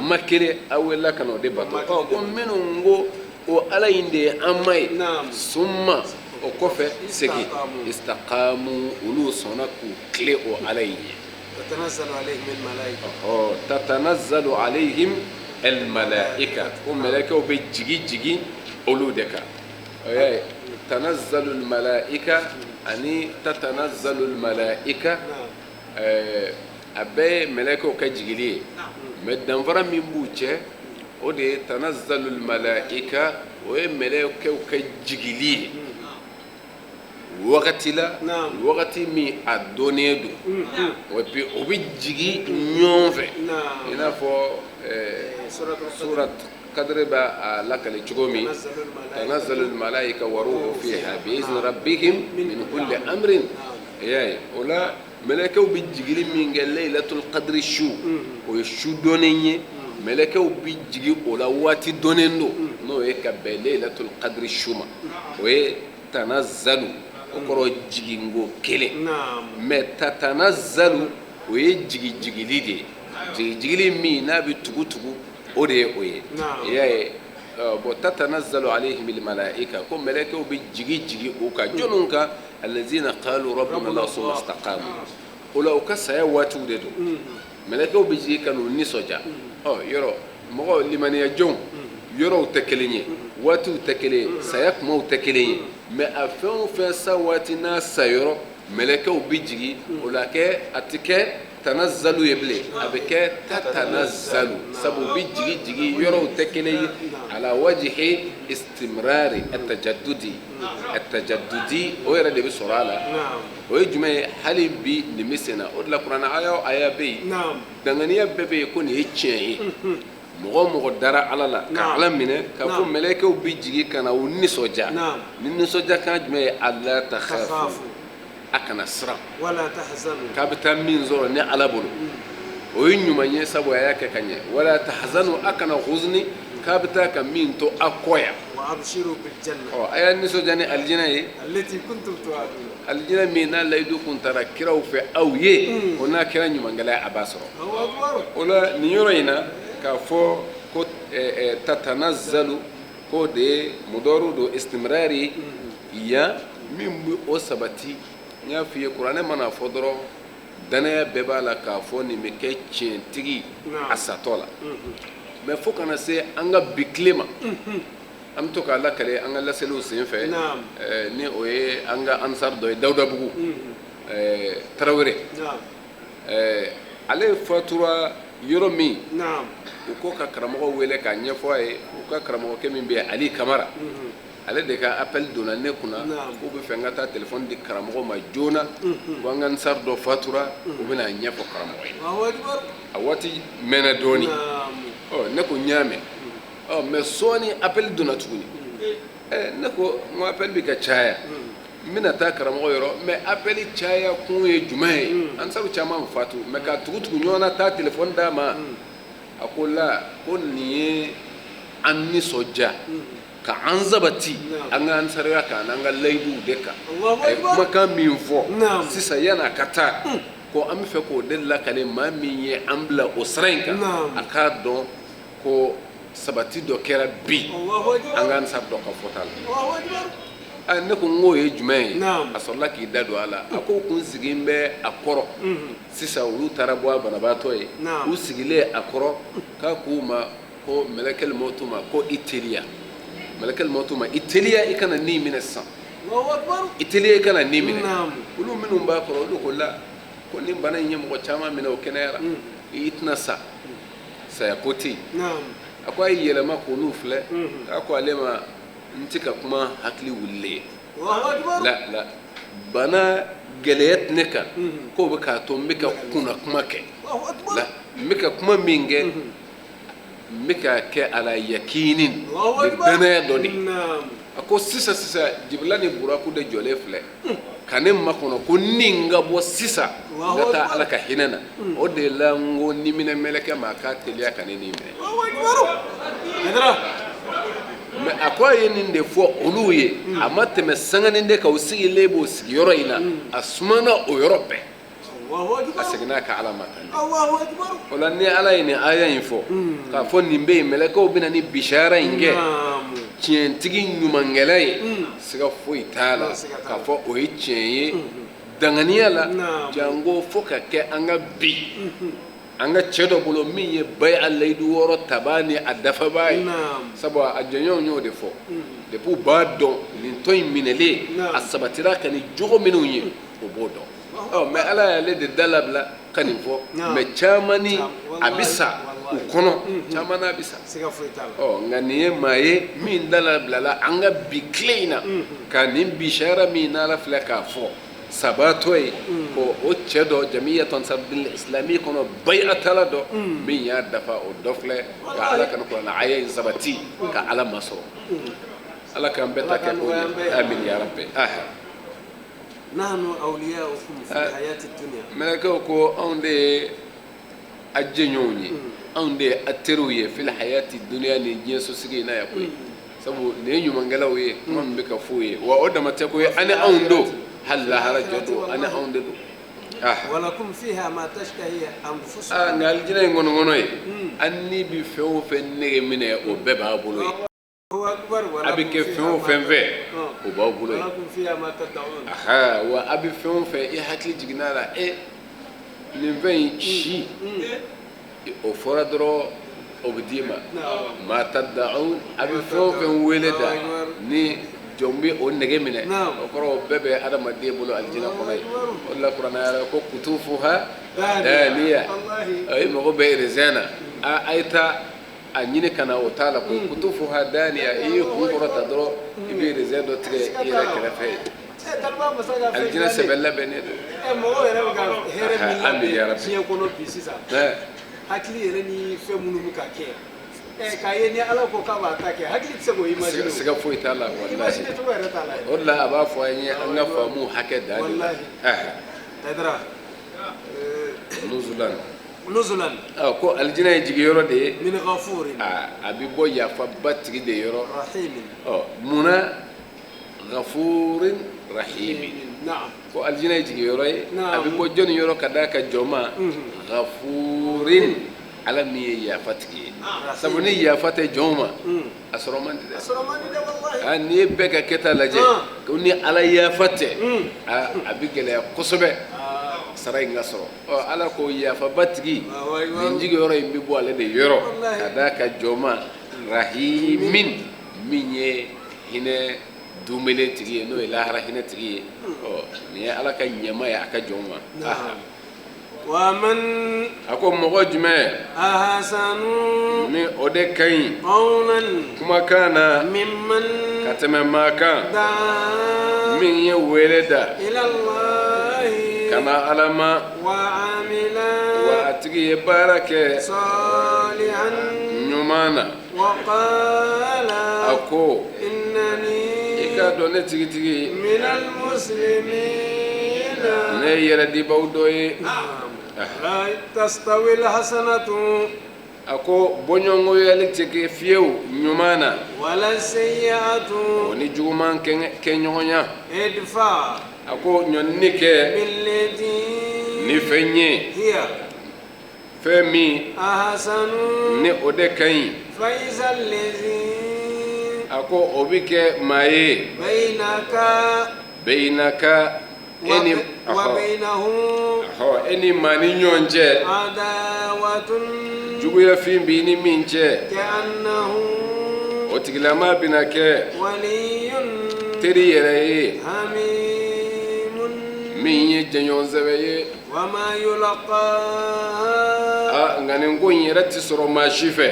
ma kelen, a welela ka na o de bato. Ɔ, ko minnu ko o Ala in de ye an ma ye, summa, o kɔfɛ segin, istaqamu, olu sɔnna k'u tilen o Ala in ye. Ɔ, tatanazzalu alayhim almalaika, ko mɛlɛkɛw bɛ jigi jigin olu de kan. O y'a ye, tanazzalu almalaika ani tatanazzalu almalaika, a bɛɛ ye mɛlɛkɛw ka jigili ye, mais danfara min b'u cɛ, o de ye tanazzalu almalaika, o ye mɛlɛkɛw ka jigili ye wagati la, wagati min a dɔnnen don, et puis o bɛ jigin ɲɔgɔn fɛ, i n'a fɔ surat kadiri b'a lakale cogo min, tanazzalu almalaika wa ruhu fiha biizni rabbihim min kulli amrin. I y'a ye, o la mɛlɛkɛw bɛ jigili min kɛ laylatul qadri su, o ye su dɔnnen ye. Mɛlɛkɛw bɛ jigin o la waati dɔnnen don, n'o ye ka bɛn laylatul qadri su ma. O ye tanazzalu, o kɔrɔ jiginko kelen. Mais tatanazzalu, o ye jigi jigili de ye, jigi jigili min n'a bɛ tugu tugu, o de ye o ye. I y'a ye, bon, tatanazzalu alayhim almalaika, ko mɛlɛkɛw bɛ jigi jigi u kan. Jɔnniw kan? Allazina qalu rabbuna Allah summa istaqamu. O la u ka saya waatiw de don, mɛlɛkɛw bɛ jigin ka n'u nisɔndiya. Ɔ, yɔrɔ mɔgɔ limaniya jɔnw yɔrɔw tɛ kelen ye, waatiw tɛ kelen ye, saya kumaw tɛ kelen ye, mais a fɛn o fɛn sa waati n'a sa yɔrɔ, mɛlɛkɛw bɛ jigin. O la kɛ a tɛ kɛ tanazzalu ye bilen, a bɛ kɛ tatanazzalu, sabu u bɛ jigi jigi, yɔrɔw tɛ kelen ye, ala wajihi istimrari atajaddudi atajaddudi, o yɛrɛ de bɛ sɔrɔ a la. O ye jumɛn ye? Hali bi nin bɛ sen na. O de la kuranɛ aya o aya bɛ yen, danganiya bɛɛ bɛ yen ko nin ye tiɲɛ ye. Mɔgɔ o mɔgɔ dara Ala la, ka Ala minɛ, k'a fɔ mɛlɛkɛw bɛ jigin ka na u nisɔndiya ni nisɔndiya kan jumɛn ye? Alla takhafu, a kana siran k'a bɛ taa min sɔrɔ ni Ala bolo, o ye ɲuman ye, sabu a y'a kɛ ka ɲɛ. Wala tahzanu, a kana huzni k'a bɛ taa ka min to a kɔ yan. Ɔ, a y'a nisɔndiya ni alijinɛ ye, alijinɛ min n'a layidu kun tara kiraw fɛ aw ye, o n'a kɛra ɲumankɛla ye, a b'a sɔrɔ. O la nin yɔrɔ in na, k'a fɔ ko tatanazzalu K'o de ye mudɔru don istimrari yan min bɛ o sabati. N y'a f'i ye, kuranɛ mana fɔ dɔrɔn, danaya bɛɛ b'a la k'a fɔ nin bɛ kɛ tiɲɛtigi a satɔ la. Mais fo kana se an ka bi tile ma, an bɛ to k'a lakale an ka laseliw senfɛ, ni o ye an ka ansar dɔ ye, Dawudabugu Tarawele. Ale fatura yɔrɔ min, u ko ka karamɔgɔ wele k'a ɲɛfɔ a ye. U ka karamɔgɔkɛ min bɛ yen, Ali Kamara, ale de ka appel donna ne kunna k'u bɛ fɛ n ka taa téléphone di karamɔgɔ ma joona, ko an ka ansar dɔ fatura, u bɛna a ɲɛfɔ karamɔgɔ ye. A waati mɛnna dɔɔni. Ɔ, ne ko n y'a mɛn. Ɔ, mais sɔɔni appel donna tuguni. Ɛ, ne ko n ko appel bɛ ka caya, n bɛna taa karamɔgɔ yɔrɔ, mais appel caya kun ye jumɛn ye? Ansaru caman fatu, mais ka tugu tugu ɲɔgɔn na, taa téléphone d'a ma. A ko la, ko nin ye an nisɔndiya ka an sabati an ka ansariya kan, an ka layiduw de kan. A ye kumakan min fɔ sisan yan'a ka taa, ko an bɛ fɛ k'o de lakale maa min ye an bila o sira in kan, a k'a dɔn ko sabati dɔ kɛra bi an ka ansar dɔ ka fɔta la. Ne ko n k'o ye jumɛn ye? A sɔrɔla k'i da don a la. A ko kun sigilen bɛ a kɔrɔ sisan, olu taara bɔ a banabaatɔ ye, u sigilen a kɔrɔ, k'a k'u ma ko mɛlɛkɛli mɔtu ma ko i teliya, mɛlɛkɛli mɔtu ma i teliya, i kana ni minɛ sisan, i teliya, i kana ni minɛ. Olu minnu b'a kɔrɔ, olu ko la, ko ni bana in ye mɔgɔ caman minɛ, o kɛnɛyara, i tɛna sa, saya ko tɛ yen. A ko a y'i yɛlɛma k'olu filɛ, k'a ko ale ma, n tɛ ka kuma hakili wulilen ye la la, bana gɛlɛya tɛ ne kan k'o bɛ k'a to n bɛ ka kunna kuma kɛ la. N bɛ ka kuma min kɛ, n bɛ k'a kɛ ala yakinin ni danaya dɔ de ye. A ko sisan sisan, Jibirila ni Buraku de jɔlen filɛ ka ne makɔnɔ ko ni n ka bɔ sisan, n ka taa Ala ka hinɛ na. O de la n ko ni minɛ mɛlɛkɛ ma, a k'a teliya ka ne ni minɛ. Mais a ko a ye nin de fɔ olu ye, a ma tɛmɛ sanganin de kan, u sigilen b'o sigiyɔrɔ in na, a sumana o yɔrɔ bɛɛ, a seginna a ka Ala ma tan. O la, ni Ala ye nin aya in fɔ k'a fɔ nin bɛ yen, mɛlɛkɛw bɛ na ni bishara in kɛ tiɲɛtigi ɲumankɛla ye, siga foyi t'a la k'a fɔ o ye tiɲɛ ye danganiya la. Janko fo ka kɛ an ka bi an ka cɛ dɔ bolo min ye baya layidu wɔɔrɔ tabaa ni a dafabaa ye, sabu a jɔnɲɔgɔnw y'o de fɔ. Depuis u b'a dɔn nin tɔn in minɛlen a sabatira ka ni jogo minnu ye, o b'o dɔn. Ɔ, mais Ala y'ale de da labila ka nin fɔ. Mais caman ni a bɛ sa u kɔnɔ, caman n'a bɛ sa. Ɔ, nka nin ye maa ye min da labilala an ka bi tile in na ka nin bishara min n'Ala filɛ k'a fɔ sabatɔ ye, ko o cɛ dɔ jamiyatu ansarudin islami kɔnɔ, bayatala dɔ min y'a dafa, o dɔ filɛ ka Ala ka kuranɛ aya in sabati ka Ala masɔrɔ. Ala k'an bɛɛ ta kɛ ko ye, amin ya rabbi. Nahnu awliyaukum fi hayati dunya. Mɛlɛkɛw ko anw de ye a jɛɲɔgɔnw ye, anw de ye a teriw ye, fil hayati dunya, ni diɲɛ sosigi in na yan koyi. Sabu nin ye ɲumankɛlaw ye, kuma min bɛ ka f'u ye, wa o dama tɛ ko ye, ani anw don, hali lahara jɔ don, ani anw de don. Walakum fiha ma tashtahi anfusukum. Aa, nka alijinɛ in kɔni kɔnɔ ye, an ni bɛ fɛn o fɛn nege minɛ, o bɛɛ b'a bolo ye. A bɛ kɛ fɛn o fɛn fɛ, o b'aw bolo ye. Wa a bɛ fɛn o fɛn i hakili jiginna la, e nin fɛn in si, o fɔra dɔrɔn, o bɛ d'i ma. Ma tada'un, a bɛ fɛn o fɛn wele da ni jɔn bɛ o nege minɛ, o kɔrɔ o bɛɛ bɛ adamaden bolo alijinɛ kɔnɔ ye. O de la kuranɛ yɛrɛ ko kutufuha daniya. I mago bɛ raisin na, a ye taa a ɲini ka na, o t'a la koyi. Kutufuha daniya, i y'i kun kɔrɔta dɔrɔn, i bɛ raisin dɔ tigɛ i yɛrɛ kɛrɛfɛ ye. Alijinɛ sɛbɛ labɛnnen don. Mɔgɔw yɛrɛ bɛ ka hɛrɛ min labɛn diɲɛ kɔnɔ bi sisan, hakili yɛrɛ ni fɛn minnu bɛ ka kɛ k'a ye, ni Ala ko k'a b'a ta kɛ, hakili tɛ se k'o imaginer. Siga foyi t'a la, walahi. Imaginer cogo yɛrɛ t'a la. O de la a b'a fɔ an ye, an ka faamu hakɛ dan de la. Walahi. Hayidara. Nuzulan. Nuzulan. Ko alijinɛ ye jigiyɔrɔ de ye. Min ghafurin. A bɛ bɔ yafaba tigi de yɔrɔ. Rahimin. Ɔ, munna ghafurin rahimin? Ko alijinɛ ye jigiyɔrɔ ye, a bɛ bɔ jɔnni yɔrɔ ka d'a ka jɔn ma? Ghafurin, Ala min ye yafa tigi ye, sabu ni yafa tɛ jɔnw ma, a sɔrɔ man di dɛ. A n'i ye bɛɛ ka kɛta lajɛ ko ni Ala yafa tɛ, a bɛ gɛlɛya kosɛbɛ sara in ka sɔrɔ. Ɔ, Ala ko yafaba tigi, nin jigiyɔrɔ in bɛ bɔ ale de yɔrɔ ka d'a ka jɔn ma, rahimin, min ye hinɛ dumele tigi ye, n'o ye lahara hinɛ tigi ye. Ɔ, nin ye Ala ka ɲɛma ye a ka jɔnw ma. A ko mɔgɔ jumɛn ni o de ka ɲi kumakan na ka tɛmɛ maa kan min ye wele da ka na Ala ma, wa a tigi ye baara kɛ ɲuman na, a ko i k'a dɔn ne tigitigi, ne ye yɛrɛdibaw dɔ ye. A ko bɔɲɔgɔnyali tɛ kɛ fiyewu ɲuman na o ni juguman kɛɲɔgɔnya. A ko ɲɔnni kɛ ni fɛn ye, fɛn min ni o de ka ɲi. A ko o bɛ kɛ maa ye bɛyinaka, e ni e ni maa ni ɲɔgɔn cɛ, juguyafin b'i ni min cɛ, o tigilama bɛna kɛ teri yɛrɛ ye min ye jɛɲɔgɔn sɛbɛ ye. Nka nin ko in yɛrɛ tɛ sɔrɔ maa si fɛ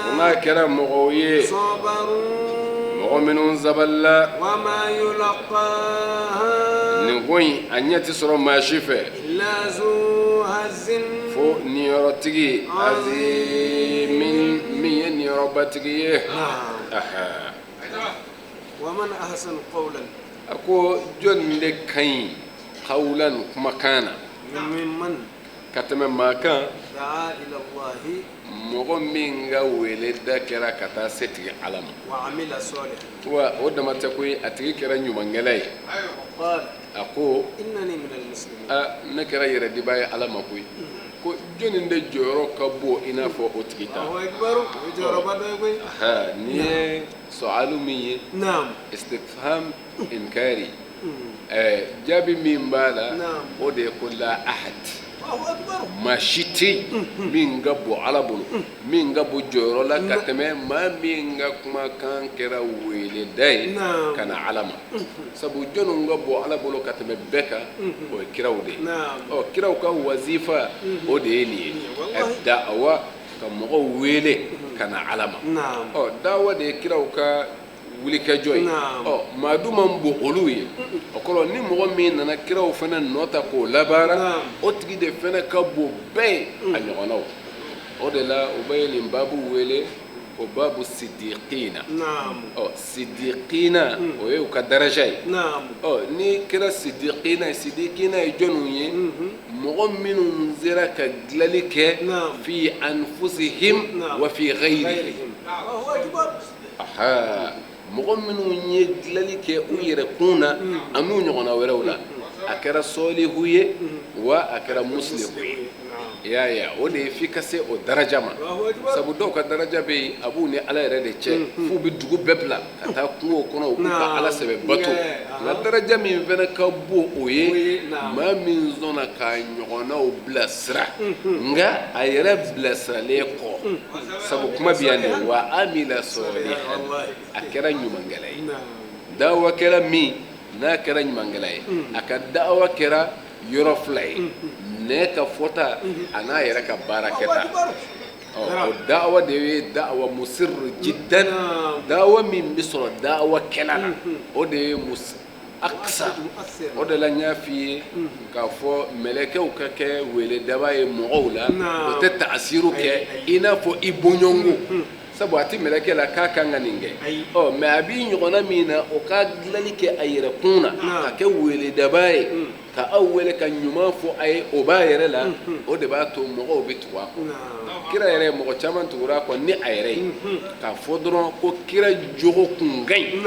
fo n'a kɛra mɔgɔw ye, mɔgɔ minnu sabalila. Nin ko in a ɲɛ tɛ sɔrɔ maa si fɛ fo niyɔrɔtigi azimin, min ye niyɔrɔbatigi ye. A ko jɔn de ka ɲi qawlan, kumakan na, ka tɛmɛ maa kan, mɔgɔ min ka weleda kɛra ka taa setigi Ala ma, wa o dama tɛ koyi, a tigi kɛra ɲumankɛla ye. A ko ne kɛra yɛrɛdiba ye Ala ma koyi. Ko jɔnni de jɔyɔrɔ ka bon i n'a fɔ o tigi ta? Nin ye sualu min ye, istifham inkari, jaabi min b'a la, o de ye ko la ahad, maa si tɛ yen min ka bon Ala bolo, min ka bon jɔyɔrɔ la ka tɛmɛ maa min ka kumakan kɛra weleda ye ka na Ala ma. Sabu jɔnniw ka bon Ala bolo ka tɛmɛ bɛɛ kan, o ye kiraw de ye. Ɔ, kiraw ka wazifa o de ye nin ye, da'awa, ka mɔgɔw wele ka na Ala ma. Ɔ, dawa de ye kiraw ka wulikajɔ ye. Ɔ, maa dun man bon olu ye. O kɔrɔ, ni mɔgɔ min nana kiraw fana nɔ ta k'o labaara, o tigi de fana ka bon bɛɛ ye a ɲɔgɔnnaw. O de la u bɛ nin baabu wele ko baabu sidiqina. Ɔ, sidiqina, o ye u ka daraja ye. Ɔ, ni kɛra sidiqina ye, sidiqina ye jɔnniw ye? Mɔgɔ minnu sera ka dilanli kɛ fi anfusihim wa fi ghayrihim. Mɔgɔ minnu ye dilanli kɛ u yɛrɛ kun na an'u ɲɔgɔnna wɛrɛw la, a kɛra sɔlihu ye wa a kɛra muslihu ye. I y'a ye, o de ye f'i ka se o daraja ma. Sabu dɔw ka daraja bɛ yen, a b'u ni Ala yɛrɛ de cɛ, f'u bɛ dugu bɛɛ bila ka taa kungo kɔnɔ, u k'u ka Ala sɛbɛ bato. Nka daraja min fana ka bon, o ye maa min sɔnna k'a ɲɔgɔnnaw bilasira, nka a yɛrɛ bilasiralen kɔ. Sabu kuma bɛ yan de, wa amila sɔlihan, a kɛra ɲumankɛla ye. Dawa kɛra min n'a kɛra ɲumankɛla ye, a ka dawa kɛra yɔrɔ fila ye, nɛn ka fɔta a n'a yɛrɛ ka baara kɛta. O dawa de ye dawa musir jiddan, dawa min bɛ sɔrɔ dawa kɛla la, o de ye aksa. O de la n y'a f'i ye k'a fɔ mɛlɛkɛw ka kɛ weledaba ye mɔgɔw la, o tɛ taasiru kɛ i n'a fɔ i bɔɲɔgɔnko, sabu a tɛ mɛlɛkɛ la k'a kan ka nin kɛ. Ɔ, mɛ a b'i ɲɔgɔnna min na, o ka dilanli kɛ a yɛrɛ kun na ka kɛ weledaba ye ka aw wele ka ɲuman fɔ a ye, o b'a yɛrɛ la, o de b'a to mɔgɔw bɛ tugu a kɔ. Kira yɛrɛ, mɔgɔ caman tugura a kɔ ni a yɛrɛ ye, k'a fɔ dɔrɔn ko kira jogo kun ka ɲi,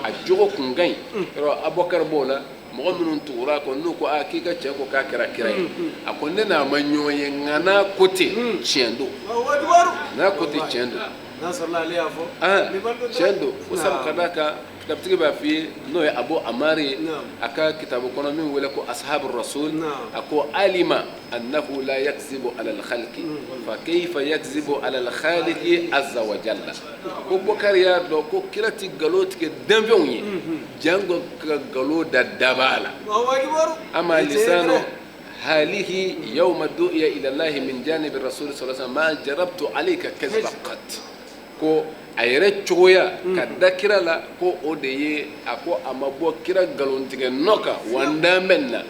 a jogo kun ka ɲi. Yɔrɔ Abubakar b'o la, Mɔgɔ minnu tugura a kɔ, n'u ko a k'i ka cɛ ko k'a kɛra kira ye, a ko ne n'a ma ɲɔgɔn ye, nka n'a ko ten, tiɲɛ don. N'a ko ten, tiɲɛ don. N'a sɔrɔla ale y'a fɔ. Tiɲɛ don ko sabu ka d'a kan, kitabutigi b'a f'i ye, n'o ye Abu Amari ye, a ka kitabu kɔnɔ min wele ko Ashabu Rasul, a ko alima annahu la yakzibu ala alkhalqi fa kayfa yakzibu ala alkhaliqi azza wa jalla. Ko Bukari y'a dɔn ko kira ti nkalon tigɛ danfɛnw ye, jango ka nkalon da dabaa la. Ama lisanu halihi yawma du'iya ila Allahi min janibi rasul sallallahu alaihi wasallam ma jarabtu alayka kadhiba qat. Ko a yɛrɛ cogoya ka da kira la, ko o de ye, a ko a ma bɔ kira nkalontigɛ nɔ kan wa n dan bɛ nin na.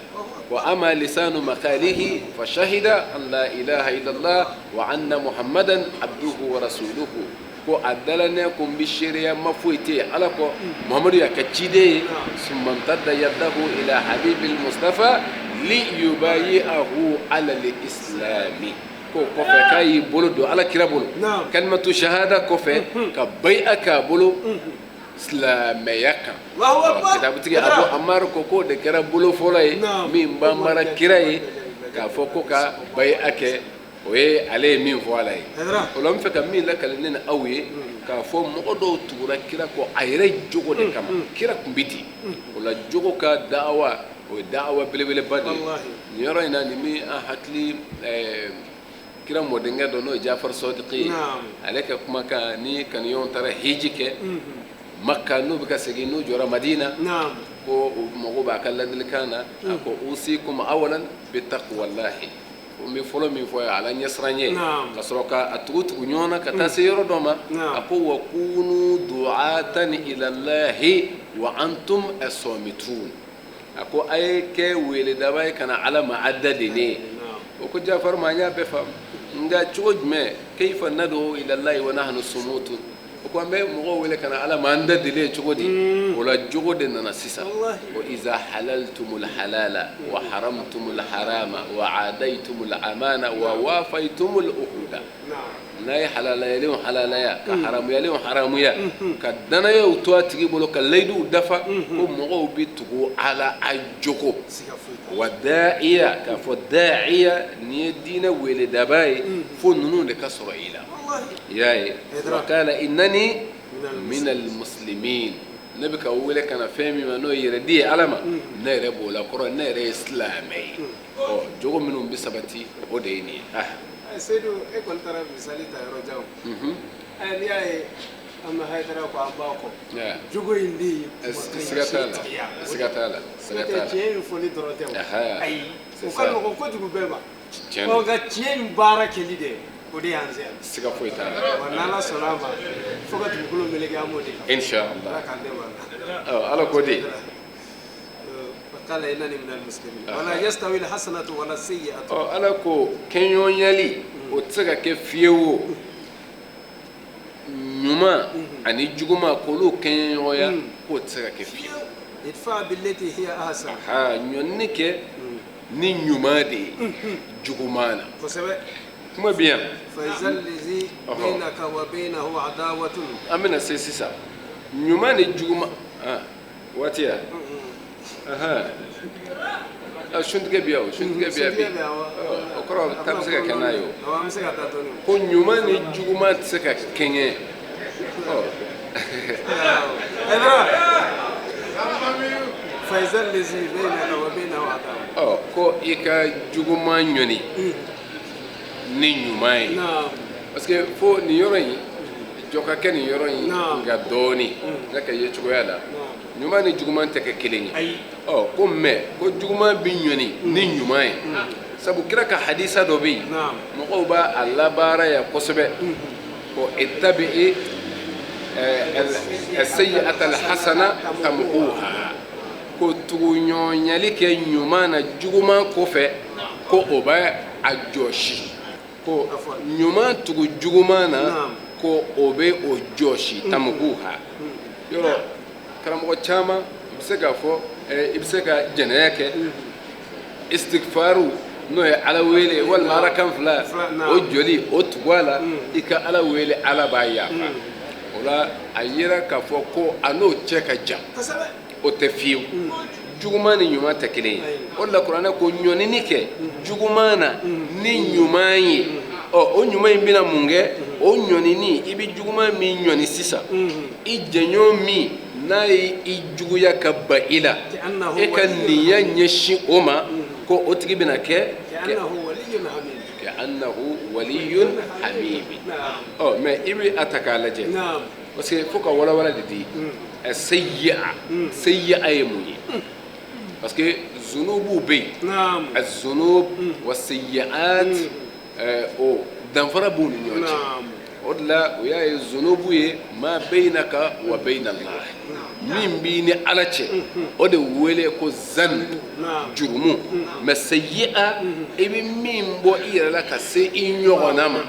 Wa ama lisanu makalihi fa shahida an la ilaha illallah wa anna muhammadan abduhu wa rasuluhu. Ko a dala ne ko n bɛ seereya ma foyi tɛ yen Ala kɔ, Muhamadu y'a ka ciden ye. Summa imtadda yadahu ila habibil mustafa li yubayi'ahu ala al-islami. Ko kɔfɛ k'a y'i bolo don Ala kira bolo, kalimatu shahada kɔfɛ, ka bayi'a k'a bolo silamɛya kan. Kitabutigi Abu Amar ko k'o de kɛra bolo fɔlɔ ye min banbara kira ye k'a fɔ ko ka bayi'a kɛ. O ye ale ye min fɔ Ala ye. O la n fɛ ka min lakali ne ni aw ye, k'a fɔ mɔgɔ dɔw tugura kira kɔ a yɛrɛ jogo de kama. Kira tun bɛ ten. O la jogo ka da'awa, o ye da'awa belebeleba de ye nin yɔrɔ in na. Nin bɛ an hakili kira mɔdenkɛ dɔ, n'o ye Jafar Sɔdiki ye, ale ka kumakan ni kanuɲɔgɔn taara hiji kɛ Maka, n'u bɛ ka segin, n'u jɔra Madina, ko u mago b'a ka ladilikan na. A ko usikum awalan bi taqwallahi, ko n bɛ fɔlɔ min fɔ ye Ala ɲɛsiran ye, ka sɔrɔ ka a tugu tugu ɲɔgɔn na ka taa se yɔrɔ dɔ ma. A ko wa kunu du'atan ilallahi wa antum asamitun. A ko a ye kɛ weledaba ye ka na Ala ma a da de ne ye. O ko Jafaru ma, an y'a bɛɛ faamu, nka cogo jumɛn? Kayfa nad'u ilallahi wa nahnu sumutun? O ko an bɛ mɔgɔw wele ka na Ala ma an da delen cogo di? O la jogo de nana sisan. Wa iza halaltumul halala wa haramtumul harama wa adaytumul amana wa wafaytumul uhuda. N'a ye halalayalenw halalaya, ka haramuyalenw haramuya, ka danayaw to a tigi bolo, ka layiduw dafa, ko mɔgɔw bɛ tugu ala a jogo. Wa da'iya, k'a fɔ da'iya n'i ye diinɛ weledaba ye, fo ninnu de ka sɔrɔ i la. I y'a ye, wa kala innani minal muslimin. Ne bɛ ka wele ka na fɛn min ma, n'o ye yɛrɛdi ye Ala ma, ne yɛrɛ b'o la, kɔrɔ ne yɛrɛ ye silamɛ ye. Ɔ jogo minnu bɛ sabati, o de ye nin ye. Seyidu, e kɔni taara misali ta yɔrɔ jan. N'i y'a ye an bɛ Hayidara kɔ, an b'a kɔ, jogo in de ye. Siga t'a la, siga t'a la, siga t'a la. Tiɲɛ in fɔli dɔrɔn tɛ o, ayi, o ka nɔgɔn kojugu bɛɛ ma. Ɔ nka tiɲɛ in baara kɛli dɛ, o de y'an se yan. Siga foyi t'a la. Wa n'Ala sɔnna a ma, fo ka dugukolo meleke, an b'o de kan. Inshallah. Ala k'an dɛmɛ a la. Ala k'o di. Kala innani minal muslimin wala yastawi alhasanatu wala sayyi'atu. Ɔ Ala ko kɛɲɔgɔnyali o tɛ se ka kɛ fiyewu, ɲuman ani juguman k'olu kɛɲɔgɔnya, k'o tɛ se ka kɛ fiyewu. Idfa billati hiya ahsan. Ɲɔnni kɛ ni ɲuman de ye juguman na. Kosɛbɛ. Kuma bɛ yan. Fa izal lazi bainaka wa bainahu adawatun. An bɛna se sisan ɲuman ni juguman waati ya. Suntigɛ bɛ yan, o suntigɛ bɛ yan bi, o kɔrɔ ta bɛ se ka kɛ n'a ye. O an bɛ se ka taa dɔɔnin. Ko ɲuman ni juguman tɛ se ka kɛɲɛ. Ɔ. Fa izal lazi bainaka wa bainahu adawa. Ɔ ko i ka juguman ɲɔni ni ɲuman ye. Parce que fo nin yɔrɔ in jɔ ka kɛ nin yɔrɔ in nka dɔɔnin n ka ye cogoya la, ɲuman ni juguman tɛ kɛ kelen ye. Ɔ ko mɛ ko juguman bɛ ɲɔni ni ɲuman ye, sabu kira ka hadisa dɔ bɛ yen, mɔgɔw b'a a labaara yan kosɛbɛ, ko ittabi'i sayyi'ata alhasana tamhuha, ko tuguɲɔgɔnyali kɛ ɲuman na juguman kɔfɛ, ko o bɛ a jɔsi. Ko ɲuman tugu juguman na, ko o bɛ o jɔsi, tamhuha. Yɔrɔ karamɔgɔ caman i bɛ se k'a fɔ i bɛ se ka jɛnɛya kɛ, istigfaru n'o ye Ala wele walima arakan fila o joli o tugu a la, i ka Ala wele, Ala b'a yafa. O la a yira k'a fɔ ko a n'o cɛ ka jan, o tɛ fiyewu. Juguman ni ɲuman tɛ kelen ye. O de la kuranɛ ko ɲɔnini kɛ juguman na ni ɲuman ye. Ɔ, o ɲuman in bɛna mun kɛ? O ɲɔnini, i bɛ juguman min ɲɔni sisan, i jɛɲɔgɔn min n'a ye i juguya ka ban i la, e ka ninya ɲɛsin o ma, ko o tigi bɛna kɛ ka'annahu waliyun hamim. Ɔ, mais i bɛ a ta k'a lajɛ, parce que fo ka walawala de di. Sayyi'a, sayyi'a ye mun ye? Parce que zunubuw bɛ yen, azunub wa sayyi'at, o danfara b'u ni ɲɔgɔn cɛ. O de la u y'a ye zunubu ye ma baynaka wa bayna Allah, min b'i ni Ala cɛ, o de wele ko zanb, jurumu. Mais sayyi'a, i bɛ min bɔ i yɛrɛ la ka se i ɲɔgɔnna ma,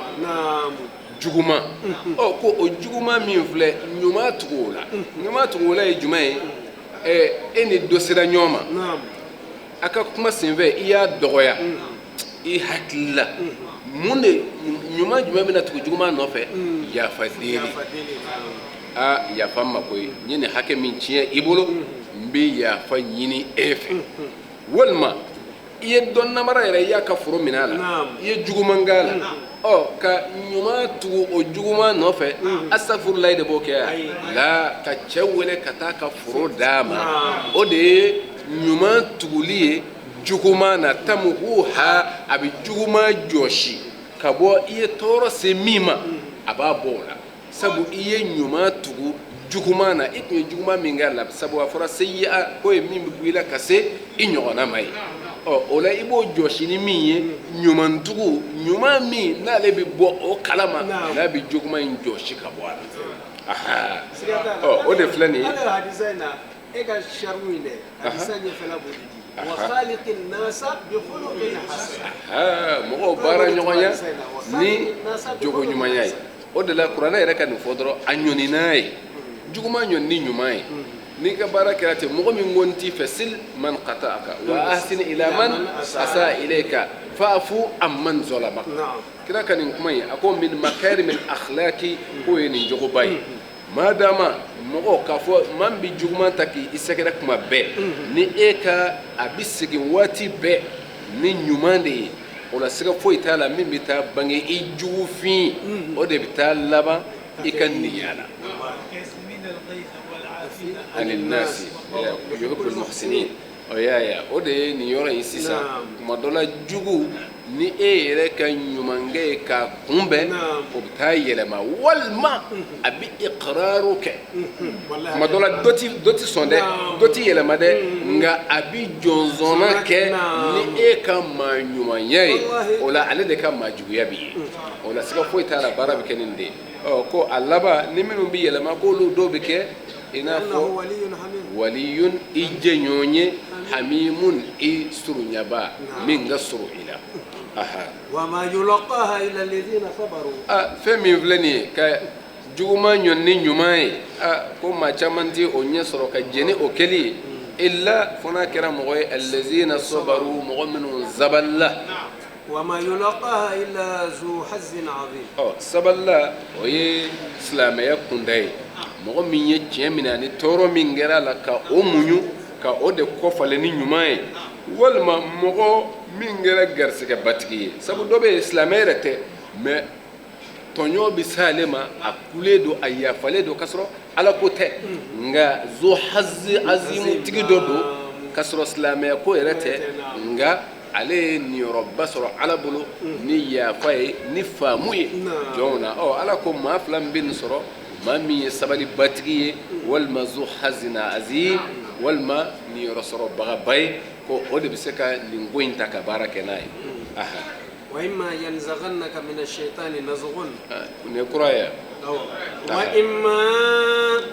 juguman. Ɔ, ko o juguman min filɛ, ɲuman tugu o la. Ɲuman tugu o la ye jumɛn ye? E ni dɔ sera ɲɔgɔn ma, a ka kuma senfɛ i y'a dɔgɔya i hakili la. Mun de ɲuman jumɛn bɛna tugu juguman nɔfɛ? Yafa deli. A yafa n ma koyi, n ye nin hakɛ min tiɲɛ i bolo, n bɛ yafa ɲini e fɛ. Walima i ye dɔ namara yɛrɛ, i y'a ka foro minɛ a la, i ye juguman k'a la. Ɔ, ka ɲuman tugu o juguman nɔfɛ, asafurulayi de b'o kɛ yan la, ka cɛ wele ka taa ka foro d'a ma. O de ye ɲuman tuguli ye juguman na. Tamuhuha, a bɛ juguman jɔsi ka bɔ i ye tɔɔrɔ se min ma, a b'a bɔ o la, sabu i ye ɲuman tugu juguman na. I tun ye juguman min k'a la, sabu a fɔra sayyi'a k'o ye min bɛ bɔ i la ka se i ɲɔgɔnna ma ye. Ɔ, o la i b'o jɔsi ni min ye, ɲuman tugu, ɲuman min n'ale bɛ bɔ o kalama, n'a bɛ juguman in jɔsi ka bɔ a la. Ɔ, o de filɛ nin ye. Hadisa in na, e ka sariw in dɛ, hadisa ɲɛfɛla b'o de di: wa khaliqin nasa bi khuluqin hasan. Mɔgɔw baara ɲɔgɔnya ni jogo ɲumanya ye. O de la kuranɛ yɛrɛ ka nin fɔ dɔrɔn, a ɲɔni n'a ye juguman ɲɔni ni ɲuman ye. N'i ka baara kɛra ten, mɔgɔ min ko n t'i fɛ, sil man qata'aka wa ahsin ila man asa ilayka fa'fu amman zalamak. Kira ka nin kuma in, a ko min makarimil akhlaqi, k'o ye nin jogoba ye. Maa dama mɔgɔ k'a fɔ maa min bɛ juguman ta k'i sɛgɛrɛ kuma bɛɛ, ni e ka a bɛ segin waati bɛɛ ni ɲuman de ye, o la siga foyi t'a la, min bɛ taa bange i jugufin, o de bɛ taa laban i ka ninya la. Ani nasi yuhibbul muhsinin. O y'a ye, o de ye nin yɔrɔ in sisan. Tuma dɔ la, jugu ni e yɛrɛ ka ɲumankɛ ye k'a kunbɛn, o bɛ taa yɛlɛma, walima a bɛ iqraru kɛ. Tuma dɔ la dɔ ti sɔn dɛ, dɔ ti yɛlɛma dɛ, nka a bɛ jɔnzɔnna kɛ ni e ka maa ɲumanya ye, o la ale de ka maa juguya b'i ye. O la siga foyi t'a la, baara bɛ kɛ nin de ye. Ɔ, ko a laban ni minnu bɛ yɛlɛma, k'olu dɔw bɛ kɛ i n'a fɔ waliyun, i jɛɲɔgɔn ye, hamimun, i surunyaba min ka surun i la. A fɛn min filɛ nin ye, ka juguman ɲɔni ni ɲuman ye, a ko maa caman tɛ o ɲɛ sɔrɔ ka jɛn ni o kɛli ye, illa fo n'a kɛra mɔgɔ ye allazina sabaru, mɔgɔ minnu sabalila. Ɔ, sabalila, o ye silamɛya kunda ye. Mɔgɔ min ye tiɲɛ minɛ ani tɔɔrɔ min kɛra a la, ka o muɲu ka o de kɔfalen ni ɲuman ye, walima mɔgɔ min kɛra garisɛgɛbatigi ye. Sabu dɔ bɛ yen, silamɛ yɛrɛ tɛ, mais tɔɲɔ bɛ s'ale ma, a kulen don, a yafalen don, k'a sɔrɔ ala ko tɛ, nka zo hazi azimu tigi dɔ don, k'a sɔrɔ silamɛya ko yɛrɛ tɛ, nka ale ye niyɔrɔba sɔrɔ ala bolo ni yafa ye, ni faamu ye jɔnw na. Ɔ, ala ko maa fila min bɛ nin sɔrɔ, maa min ye sabalibatigi ye, walima zo hazina azim, walima niyɔrɔ sɔrɔbagaba ye, ko o de bɛ se ka nin ko in ta ka baara kɛ n'a ye. Wa imma yanzaghannaka mina shaytani nazghun. Nin ye kura ye. Wa imma,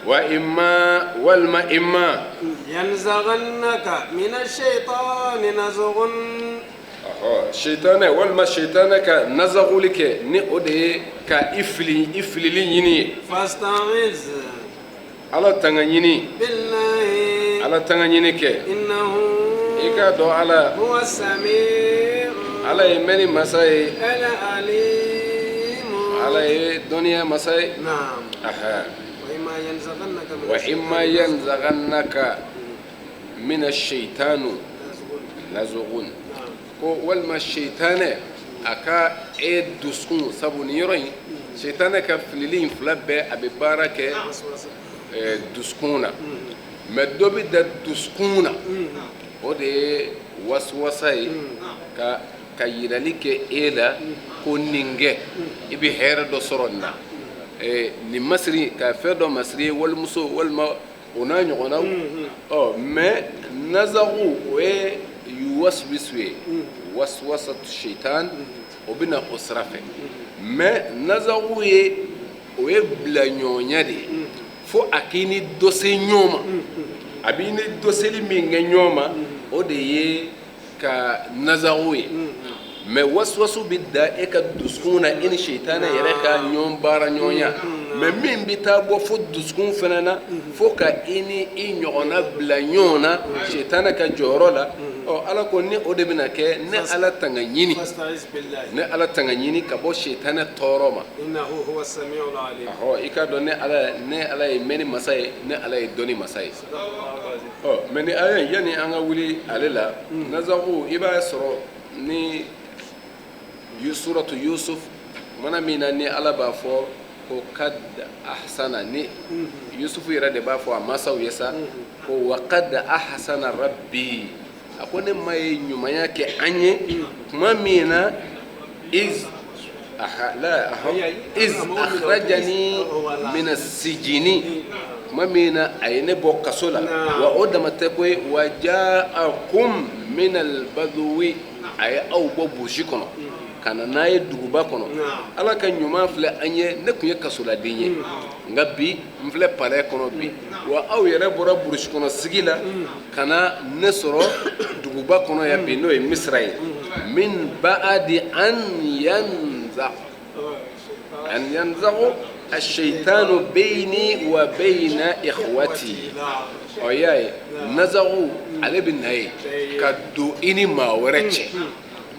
wa imma, walima imma yanzaghannaka mina shaytani nazghun. Shaytanɛ, walima shaytanɛ ka nazaghuli kɛ, ni o de ye ka i fili, i filili ɲini ye. Fasta'iz. Ala tanga ɲini. Billahi. Ala tanga ɲini kɛ. Innahu. I k'a dɔn ala. Huwa samiu. Ala ye mɛnni masa ye. Al-alim. Ala ye dɔnniya masa ye. Naam. Aha. Wa imma yanzaghannaka. Wa imma yanzaghannaka. mina shaitanu nazugun ko walima shaitanɛ a ka e dusukun sabu nin yɔrɔ in shaitanɛ ka filili in fila bɛɛ a bɛ baara kɛ dusukun na mais dɔ bɛ da dusukun na o de ye wasuwasa ye ka yirali kɛ e la ko nin kɛ i bɛ hɛrɛ dɔ sɔrɔ nin na nin masiri ka fɛn dɔ masiri ye walimuso walima o n'a ɲɔgɔnnaw ɔ mais nazagu o ye yuwaswisu ye waswasatu shaitan o bɛ na o sira fɛ mais nazagu ye o ye bila ɲɔgɔnya de ye fo a k'i ni dɔ se ɲɔgɔn ma a b'i ni dɔ seli min kɛ ɲɔgɔn ma o de ye ka nazagu ye mais wasuwasu bɛ da e ka dusukun na e ni sitana yɛrɛ ka ɲɔgɔn baara ɲɔgɔnya mais min bɛ taa bɔ fo dusukun fana na fo ka i ni i ɲɔgɔnna bila ɲɔgɔn na sitana ka jɔyɔrɔ la ɔ ala ko ni o de bɛna kɛ ne ala tanga ɲini ne ala tanga ɲini ka bɔ sitana tɔɔrɔ ma ɔhɔ i k'a dɔn ne ala ye mɛnni masa ye ne ala ye dɔnni masa ye ɔ mais ni aya yanni an ka wuli ale la nazagu i b'a sɔrɔ ni suratu yusuf mana min na ni ala b'a fɔ ko kad ahsana ni yusufu yɛrɛ de b'a fɔ a masaw ye sa ko wa kad ahsana rabbi a ko ne ma ye ɲumanya kɛ an ye tuma min na iz la iz akhrajani min as-sijini tuma min na a ye ne bɔ kaso la wa o dama tɛ koyi wa ja'akum min al-badwi a ye aw bɔ burusi kɔnɔ ka na n'a ye duguba kɔnɔ ala ka ɲuman filɛ an ye ne tun ye kasoladen ye nka bi n filɛ palais kɔnɔ bi wa aw yɛrɛ bɔra burusi kɔnɔ sigi la ka na ne sɔrɔ duguba kɔnɔ yan bi n'o ye misira ye min ba'adi an yanza an yanzagu ashaitanu bayni wa bayna ikhwati ɔ y'a ye nazagu ale bɛ na ye ka don i ni maa wɛrɛ cɛ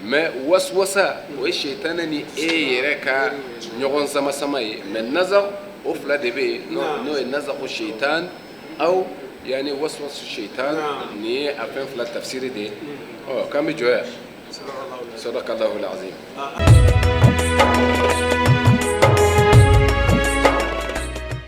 mais waswasa o ye sitana ni e yɛrɛ ka ɲɔgɔn sama-sama ye mais nazag o fila de bɛ yen n'o ye nazagu shaitan aw yani waswasu shaitan nin ye a fɛn fila tafsiri de ye ɔ k'an bɛ jɔ yan sadakallahu alazim.